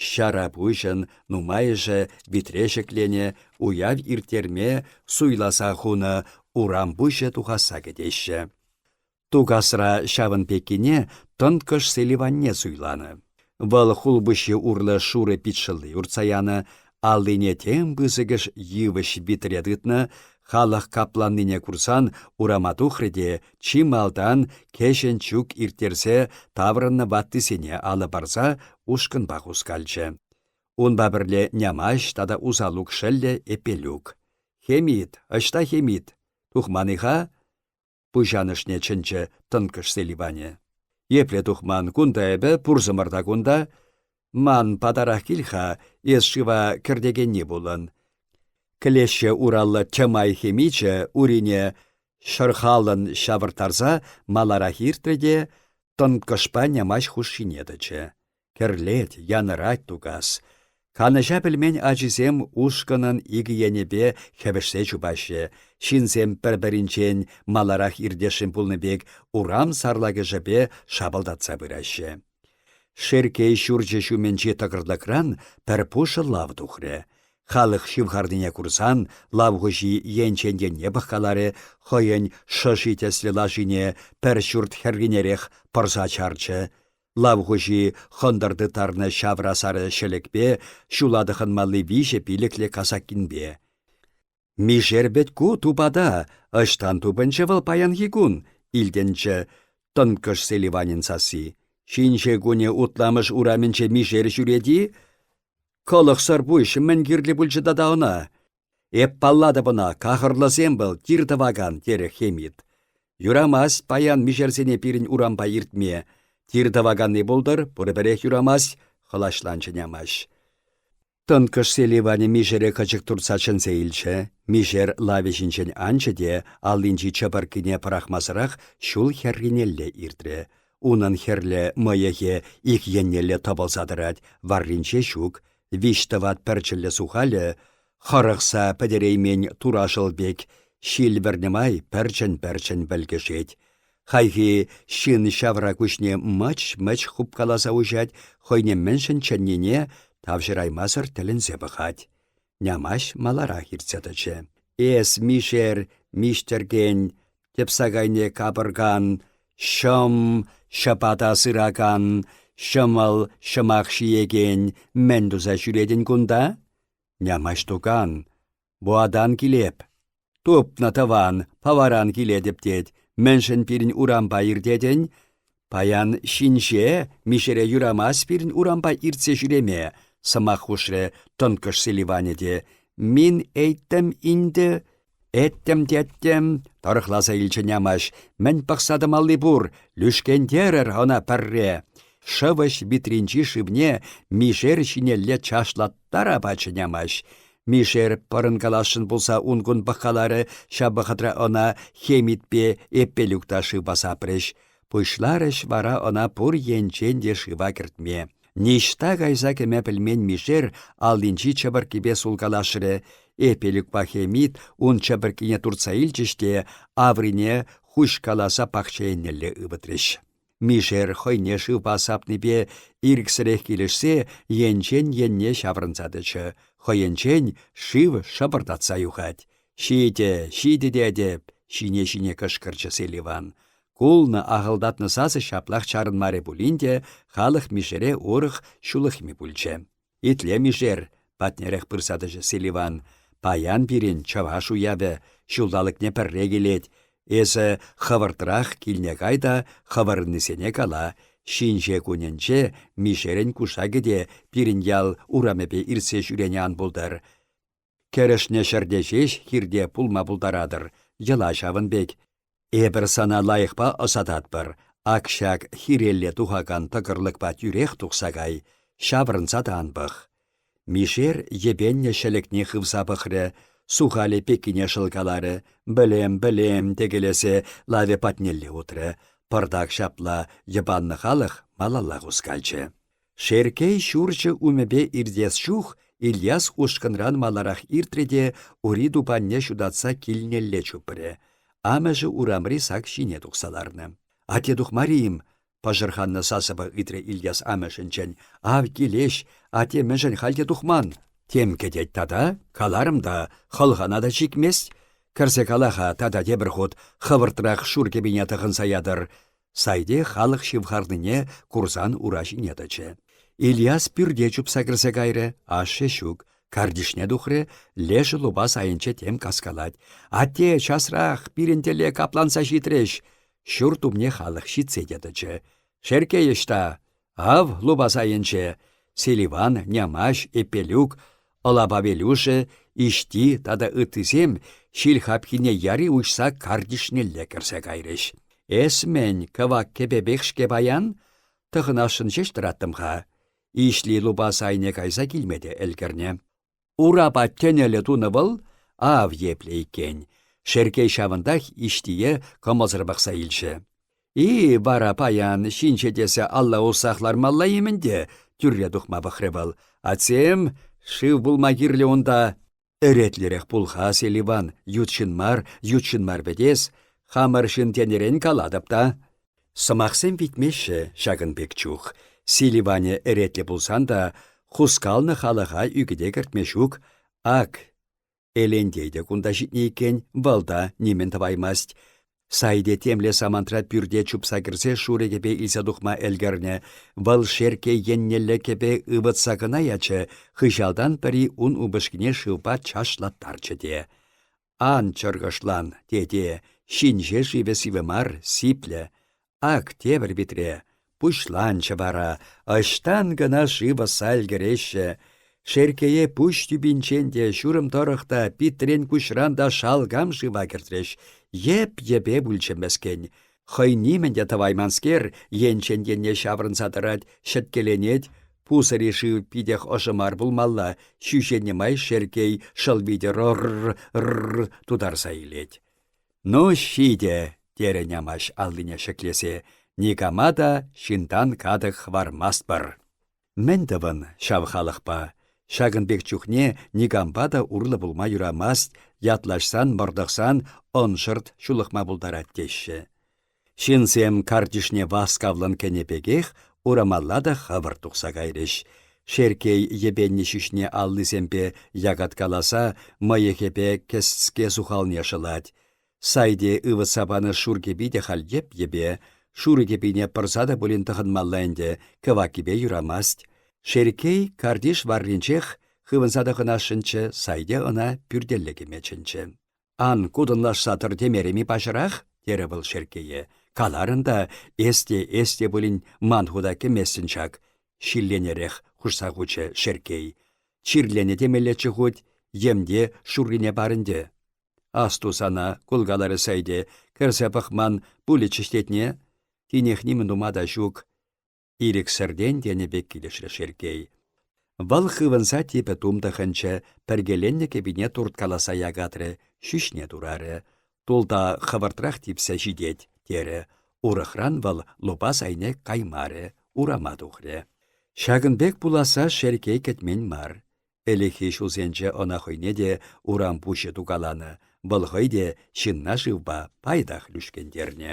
ҫара пуҫӑн, нумайӑшӗ витре ҫӗкленӗ, уяв ирттерме суйласа хунӑ урам пуҫӗ тухасса кӗтеҫҫӗ. Тукасра ҫавӑн пеккине тӑнкӑш Селиванне суйланӑ. Вӑл хулпуҫҫи урлӑ шурӑ питшӑлли уртса янӑ, аллине тем пысӑкӑш йывӑҫ витре тытнӑ, халӑх капланнине курсан урама тухрӗ те чи малтан кӗҫӗн чӳк ирттерсе таврӑннӑ ваттисене алӑ парса ушкӑнпа хускалчӗ. Унпа пӗрле Нямаҫ тата Усалук шӑллӗ Эппелюк. «Хемит, ӑҫта Хемит? Тухман-и-ха?» Пуҫанӑшне чӗнчӗ тӑнкӑш Селиванӗ. Епле тухман, кунта эпӗ, пурсӑмӑр та кунта. Ман патарах кил-ха, эс шыва кӗртекенни пулӑн. Кӗлеҫҫе ураллӑ Тӗмай химичӗ урине шӑрхалӑн ҫавӑрттарса маларах иртрӗ те тӑнкӑшпа нямаҫ хушшине тӑчӗ. Кӗрлет, янӑрать Тукас. Канӑҫа пӗлмен ачисем ушкӑнӑн икӗ енӗпе хӗвӗшсе чупаҫҫӗ. Ҫынсем пӗр-пӗринчен маларах иртесшӗн пулнӑ пек урам сарлакӑшӗпе шапӑлтатса пыраҫҫӗ. Шерккей ҫурчӗ ҫумӗнчи тӑкӑрлӑкран пӗр пушӑ лав тухрӗ. Халӑх ҫывхарнине курсан лав хуҫи енчен енне пӑхкаларӗ, хӑйӗн шӑши тӗслӗ лашине пӗр ҫурт хӗрринерех пӑрса чарчӗ. Лав хуҫи хӑнтӑр тыттарнӑ ҫавра сарӑ ҫӗлӗкпе, ҫула тӑхӑнмалли виҫӗ пилӗклӗ касаккинпе. «Мишер вӗт ку, тупата, ӑҫтан тупӑнчӗ вӑл паянхи кун?» — илтӗнчӗ тӑнкӑш Селиванӗн сасси. «Ҫинҫе кунӗ Утламӑш урамӗнче мишер ҫӳрет-и? Кӑлӑхсӑр пуҫ мӗн кирлӗ пулчӗ тата ӑна? Эп паллатӑп ӑна, кахӑрлӑсем вӑл, тир тӑвакан, терӗ Хемит. Юрамасть паян мишерсене пирӗн урампа иртме. Тир тӑваканни пултӑр, пурпӗрех юрамасть, хӑлаҫланчӗ Нямаҫ. Тӑнкӑш Селиванӗ мишере кӑчӑк туртса чӗнсе илчӗ. Мишер лавӗ ҫинчен анчӗ те аллинчи чӑпӑрккине пӑрахмасӑрах ҫул хӗрринелле иртрӗ. Унӑн хӗрлӗ мӑйӑхӗ ик еннелле тӑпӑлса тӑрать, варринче ҫук, Виҫ-тӑват пӗрчӗллӗ сухалӗ, хӑрӑхса пӗтереймен турашӑл пек, ҫил вӗрнӗ май пӗрчӗн-пӗрчӗн вӗлкӗшет. Хайхи ҫын ҫавра куҫне мӑч-мӑч хупкаласа уҫать, хӑйне мӗншӗн чӗннине тавҫӑраймасӑр тӗлӗнсе пӑхать. Нямаҫ маларах иртсе тӑчӗ. «Эс, мишер, миҫтӗркен, тӗпсакайне капӑркан, ҫӑм ҫӑпата сыракан, ҫӑмӑл ҫӑмах ҫиекен мӗн туса ҫӳретӗн кунта? Нямаҫ тукан, Буадан килеп. Тупнӑ тӑван, Пӑваран килетӗп тет. Мӗншӗн пирӗн урампа иртетӗн? Паян ҫинҫе, мишере юрамасть пирӗн урампа иртсе ҫӳреме, сӑмах хушрӗ тӑнкӑш Селиванӗ те. Мин эйттӗм интӗ, Эттӗм-теттӗм, тӑрӑхласа илчӗ Нямаҫ, мӗн пӑхса тӑмалли пур, лӳшкентерӗр ӑна пӗрре. Шӑвӑҫ витринчи шывне мишер ҫинелле чашлаттара пачӗ Нямаҫ. Мишер пӑрӑнкаласшӑн пулса ун-кун пӑхкаларӗ, ҫав вӑхӑтра ӑна Хемитпе Эппелюк та шывпа сапрӗҫ. Пуҫларӗҫ вара ӑна пур енчен те шыва кӗртме. Ниҫта кайса кӗме пӗлмен мишер аллинчи чӑпӑрккипе сулкалашрӗ. Эпелюкпа Хемит ун чӑпӑрккине туртса илчӗҫ те аврине хуҫкаласа пахча еннелле ывӑтрӗҫ. Мишер хӑйне шывпа сапнипе ирӗксӗрех килӗшсе енчен енне ҫаврӑнса тӑчӗ. Хӑйӗнчен шыв шӑпӑртатса юхать. «Ҫитӗ, ҫитӗ тетӗп!» ҫине-ҫине кӑшкӑрчӗ Селиван. Кулнӑ, ахӑлтатнӑ сасӑ ҫаплах чарӑнмарӗ пулин те халӑх мишере урӑх ҫулӑхми пулчӗ. «Итле, мишер!» — патнерех пырса тӑчӗ Селиван. «Паян пирӗн чӑваш уявӗ, ҫулталӑкне пӗрре килет. Эсӗ хӑвӑртрах килне кай та хӑвӑрӑннисене кала. Ҫинҫе кунӗнче мишерӗн кушакӗ те пирӗн ял урамӗпе иртсе ҫӳренӗ ан пултӑр. Кӗрӗшнӗ ҫӗрте ҫеҫ хирте пулма пултаратӑр, йӑла ҫавӑн пек. Эпӗр сана лайӑхпа ӑсататпӑр, ак ҫак хирелле тухакан тӑкӑрлӑкпа тӳрех тухса кай, ҫаврӑнса та ан пӑх. Мишер йӗпеннӗ ҫӗлӗкне хывса пӑхрӗ, сухалӗ пеккине шӑлкаларӗ, пӗлем, пӗлем текелесе лавӗ патнелле утрӗ. Пӑртак ҫапла йӑпаннӑ халӑх малалла хускалчӗ. Шерккей ҫурчӗ умӗпе иртес чух Ильяс ушкӑнран маларах иртрӗ те ури тупанне ҫутатса килнелле чупрӗ. Амӑшӗ урамри сак ҫине тухса ларнӑ. «Атте тухмарӗ-им?» пӑшӑрханнӑ сасӑпа ыйтрӗ Ильяс амӑшӗнчен. «Ав килеҫ, атте мӗншӗн халь те тухман?» «Тем кӗтет тата, каларӑм та, хӑлхана та чикмест. Кӗрсе кала-ха тата тепӗр хут, хӑвӑртрах шур кӗпине тӑхӑнса ятӑр. Сайте халӑх ҫывхарнине курсан ура ҫине тӑчӗ. Ильяс пӳрте чупса кӗрсе кайрӗ, ашшӗ ҫук. Картишне тухрӗ, лешӗ лупас айӗнче тем каскалать. «Атте, часрах, пирӗн тӗле капланса ҫитрӗҫ!» Ҫурт умне халӑх ҫитсе те тӑчӗ. «Шерккей ӑҫта?» «Ав, лупас айӗнче!» Селиван, Нямаҫ, Эппелюк, Ӑлапа Велюшӗ, Иҫти тата ыттисем ҫил хапхине яри уҫса картишнелле кӗрсе кайрӗҫ. «Эс мӗн, кӑвак кӗпепех-ҫке паян?» Тӑхӑнасшӑн ҫеҫ тӑраттӑм-ха. Иҫли лупас айне кайса килме те ӗлкӗрнӗ. Урапа тӗнӗлӗ тунӑ вӑл, ав епле иккен. Шерккей ҫавӑнтах Иҫтие кӑмӑлсӑр пӑхса илчӗ. «И, вара паян ҫинҫе тесе алла уссах лармалла-им ӗнтӗ?» — тӳрре тухма пӑхрӗ вӑл. «Атьсем, шыв пулма кирлӗ унта!» «Ӗретлӗрех пул-ха, Селиван, ют ҫын мар, ют ҫын мар вӗт эс. Хамӑр ҫын тенӗрен калатӑп та». Сӑмахсем витмеҫҫӗ ҫакӑн пек чух. Селиванӗ ӗретлӗ пулсан та хускалнӑ халӑха ӳкӗте кӗртме ҫук. Ак, Элентей те кунта ҫитнӗ иккен, вӑл та нимӗн тӑваймасть. Сайте темле самантра пӳрте чупса кӗрсе шурӑ кӗпе илсе тухма ӗлкӗрнӗ. Вӑл Шерккей еннелле кӗпе ывӑтса кӑна ячӗ, хыҫалтан пӗри ун упӑшкине шывпа чашлаттарчӗ те. Ан чӑркӑшлан, тете, ҫинҫе шывӗ сивӗ мар, сиплӗ. Ак тепӗр витре. Пуҫланчӗ вара, ӑҫтан кӑна шыв ӑсса ӗлкӗреҫҫӗ. Шерккее пуҫ тӳпинчен те, ҫурӑм тӑрӑх та, питрен-куҫран та шалкам шыва кӗртрӗҫ. Йӗп-йӗпе пулчӗ мӗскӗн. Хӑй нимӗн те тӑвайманскер, енчен енне ҫаврӑнса тӑрать, ҫӗткеленет. Пусӑри шыв питех ӑшӑ мар пулмалла, ҫӳҫеннӗ май Шерккей шӑл витӗр р-р-р тутарса илет. «Ну, ҫитӗ!» терӗ Нямаҫ аллине ҫӗклесе. «Никама та ҫынтан катӑк хӑвармастпӑр». Мӗн тӑвӑн ҫав халӑхпа? Ҫакӑн пек чухне никампа та урлӑ пулма юрамасть, ятлаҫсан-мӑртӑхсан ӑншӑрт ҫулӑхма пултарать теҫҫӗ. Ҫынсем картишне васкавлӑн кӗнӗ пекех урамалла та хӑвӑрт тухса кайрӗҫ. Шерккей йӗпеннӗ ҫӳҫне аллисемпе якаткаласа мӑйӑхӗпе кӗске сухалне шӑлать. Сайте ывӑтса панӑ шур кӗпи те халь йӗп-йӗпе. Шурӑ кӗпине пӑрса та пулин тӑхӑнмалла ӗнтӗ, кӑваккипе юрамасть. Шерккей картиш варринчех хывӑнса тӑхӑнасшӑнччӗ, Сайте ӑна пӳртелле кӗме чӗнчӗ. «Ан кутӑнлашса тӑр темерӗм-и паҫӑрах?» терӗ вӑл Шерккее. «Каларӑн та, эс те, эс те пулин ман хута кӗместӗн ҫак», ҫилленерех хушса хучӗ Шерккей. «Чирленӗ темеллеччӗ хуть, йӗм те шуррине пар ӗнтӗ». Асту сана, кулкаларӗ Сайте, кӗрсе пӑхман пулӗччӗҫ тетне? Тинех нимӗн тума та ҫук. Ирӗксӗртен тенӗ пек килӗшрӗ Шерккей. Вӑл хывӑнса типӗ тум тӑхӑнчӗ, пӗркеленнӗ кӗпине турткаласа якатрӗ, ҫӳҫне турарӗ. Тулта хӑвӑртрах типсе ҫитет, терӗ. Урӑхран вӑл лупас айне каймарӗ, урама тухрӗ. Ҫакӑн пек пуласса Шерккей кӗтмен мар. Ӗлӗкхи ҫулсенче ӑна хӑйне те урам пуҫӗ тукаланӑ, вӑл хӑй те ҫынна шывпа пайтах лӳшкентернӗ.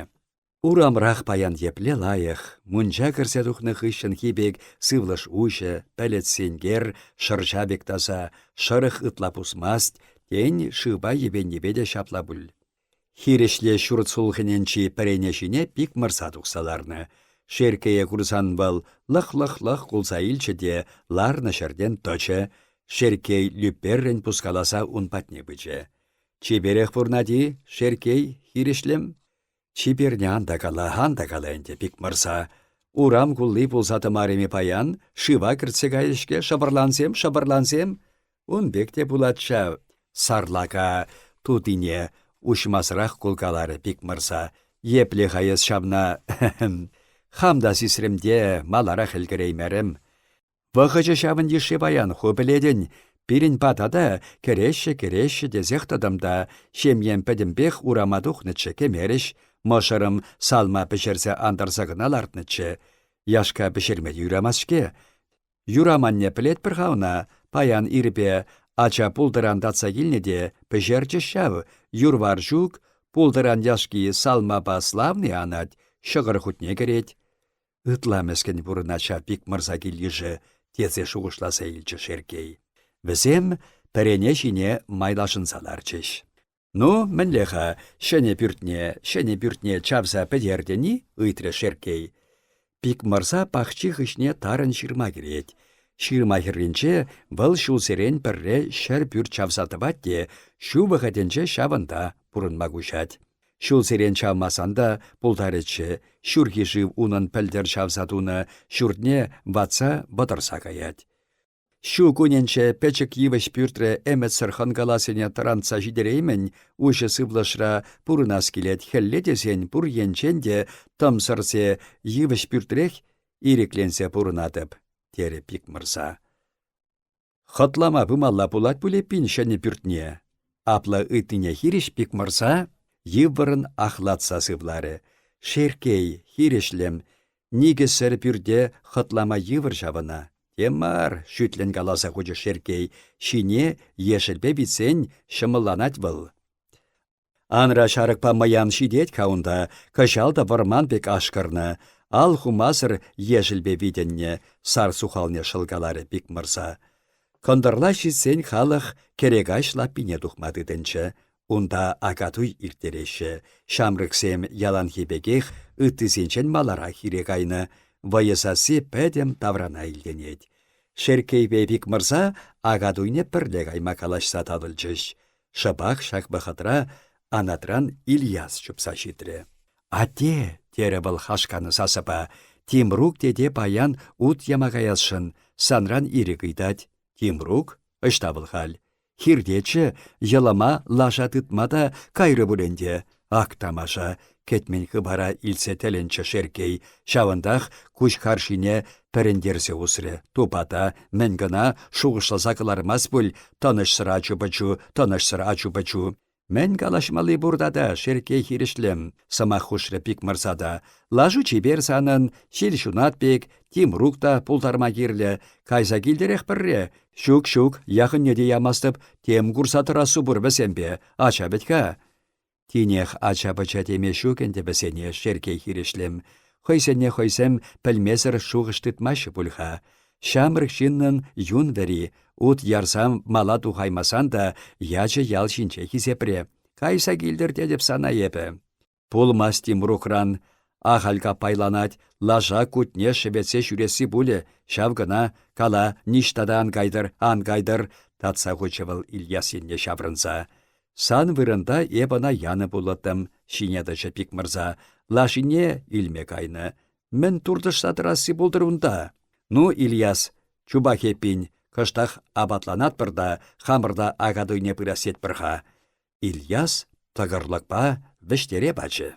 Урамрах паян епле лайӑх, мунча кӗрсе тухнӑ хыҫҫӑнхи пек сывлӑш уҫӑ, пӗлӗт сенкер, шӑрҫа пек таса, шӑрӑх ытла пусмасть, тен, шывпа йӗпеннипе те ҫапла пуль. Хирӗҫле ҫурт сулхӑнӗнчи пӗрене ҫине пик мӑрса тухса ларнӑ. Шерккее курсан вӑл лӑх-лӑх-лӑх кулса илчӗ те ларнӑ ҫӗртен тӑчӗ, Шерккей лӳпперрӗн пускаласа ун патне пычӗ. «Чиперех пурнать-и, Шерккей, хирӗҫлем?» Чиперне ан та кала, ан та кала ӗнтӗ, Пикмӑрса. Урам кулли пулса тӑмарӗ-ми паян, шыва кӗртсе кайӗҫ-ҫке шӑпӑрлансем, шӑпӑрлансем. Ун пек те пулать ҫав, сарлака тутине уҫмасӑрах кулкаларӗ Пикмӑрса. Епле-ха эс ҫавна Хам та сисрӗм те, маларах ӗлкӗреймерӗм. Вӑхӑчӗ ҫавӑн йышши паян, ху пӗлетӗн. Пирӗн пата та кӗреҫҫӗ-кӗреҫҫӗ тесех тӑтӑм та, ҫемьем пӗтӗмпех урама тухнӑччӗ, кӗмерӗҫ. Мӑшӑрӑм салма пӗҫерсе антарса кӑна лартнӑччӗ. Яшка пӗҫерме те юрамасть-ҫке. Юраманне пӗлетпӗр-ха ӑна, паян ирпе ача пултӑран татса килнӗ те пӗҫерчӗҫ ҫав, юр-вар ҫук, пултӑран яшки салмапа славный анать, ҫӑкӑр хутне кӗрет. Ытла мӗскӗн пурӑнать ҫав Пикмӑрса килйышӗ, тесе шухӑшласа илчӗ Шерккей. Вӗсем пӗрене ҫине майлашӑнса ларчӗҫ. «Ну, мӗнле-ха, ҫӗнӗ пӳртне, ҫӗнӗ пӳртне чавса пӗтертӗн-и?» — ыйтрӗ Шерккей. Пикмӑрса пахчи хыҫне тарӑн ҫырма кӗрет. Ҫырма хӗрринче вӑл ҫулсерен пӗрре 100 пӳрт чавса тӑвать те ҫу вӑхӑтӗнче ҫавӑнта пурӑнма куҫать. Ҫулсерен чавмасан та пултарӗччӗ, ҫурхи шыв унӑн пӗлтӗр чавса тунӑ ҫуртне ватса вӑтӑрса каять. Ҫу кунӗнче пӗчӗк йывӑҫ пӳртре ӗмӗтсӗр хӑнкаласене тӑрантса ҫитереймӗн, уҫӑ сывлӑшра пурӑнас килет хӗлле тесен пур енчен те тӑмсӑрсе йывӑҫ пӳртрех ирӗкленсе пурӑнатӑп, терӗ Пикмӑрса. Хӑтлама пымалла пулать пуль эппин ҫӗнӗ пӳртне. Апла ыйтнине хирӗҫ Пикмӑрса йывӑррӑн ахлатса сывларӗ. Шерккей, хирӗҫлем, никӗссӗр пӳрте хӑтлама йывӑр ҫав ӑна. Тем мар, шӳтлӗн каласа хучӗ Шерккей, ҫине ешӗлпе витсен ҫӑмӑлланать вӑл. Анра ҫарӑкпа мӑян ҫитет-ха унта, кӑҫал та вӑрман пек ашкӑрнӑ, ал хумасӑр ешӗлпе витӗннӗ, сар сухалне шӑлкаларӗ Пикмӑрса. Кӑнтӑрла ҫитсен халӑх кӗрекаҫ лаппине тухма тытӑнчӗ. Унта акатуй ирттереҫҫӗ. Ҫамрӑксем яланхи пекех ыттисенчен маларах хире кайнӑ. Вӑйӑ сасси пӗтӗм таврана илтӗнет. Шерккейпе Пикмӑрса акатуйне пӗрле кайма калаҫса татӑлчӗҫ. Шӑпах ҫак вӑхӑтра анатран Ильяс чупса ҫитрӗ. «Атте!» — терӗ вӑл хашканӑ сасӑпа. «Тимрук тете паян ут яма каясшӑн, санран ирӗк ыйтать». «Тимрук? Ӑҫта вӑл халь?» «Хиртеччӗ, йӑлӑма лаша тытма та кайрӗ пуль ӗнтӗ. Ак тамаша!» кӗтмен хыпара илтсе тӗлӗнчӗ Шерккей, ҫавӑнтах куҫ харшине пӗрӗнтерсе усрӗ. Тупата, мӗн кӑна шухӑшласа кӑлармасть пуль тӑнӑҫсӑр ачу-пӑчу, тӑнӑҫсӑр ачу-пӑчу. Мӗн калаҫмалли пур тата, Шерккей хирӗҫлем, сӑмах хушрӗ Пикмӑрса та. Лашу чипер санӑн, ҫил ҫунат пек, Тимрук та пултарма кирлӗ. Кайса килтӗрех пӗрре. Ҫук-ҫук, яхӑнне те ямастӑп, тем курса тӑрассу пур вӗсемпе, ача вӗт-ха. Тинех ача-пӑча теме ҫук ӗнтӗ вӗсене, Шерккей хирӗҫлем. Хӑйсене хӑйсем пӗлмесӗр шухӑш тытмаҫҫӗ пуль-ха. Ҫамрӑк ҫыннӑн юн вӗри, ут ярсан мала тухаймасан та ячӗ ял ҫинче хисепре. Кайса килтӗр тетӗп сана эпӗ. Пулмасть Тимрукран. Ахаль каппайланать, лаша кутне шӗветсе ҫӳресси пулӗ, ҫав кӑна, кала, ниҫта та ан кайтӑр, ан кайтӑр, татса хучӗ вӑл Ильяс енне ҫаврӑнса. Сан вырӑнта эп ӑна янӑ пулӑттӑм, ҫине тӑчӗ Пикмӑрса. Лашине илме кайнӑ. Мӗн туртӑшса тӑрасси пултӑр унта? Ну, Ильяс, чупах эппин, кӑштах апатланатпӑр та хамӑр та акатуйне пырас тетпӗр-ха. Ильяс тӑкӑрлӑкпа вӗҫтере пачӗ.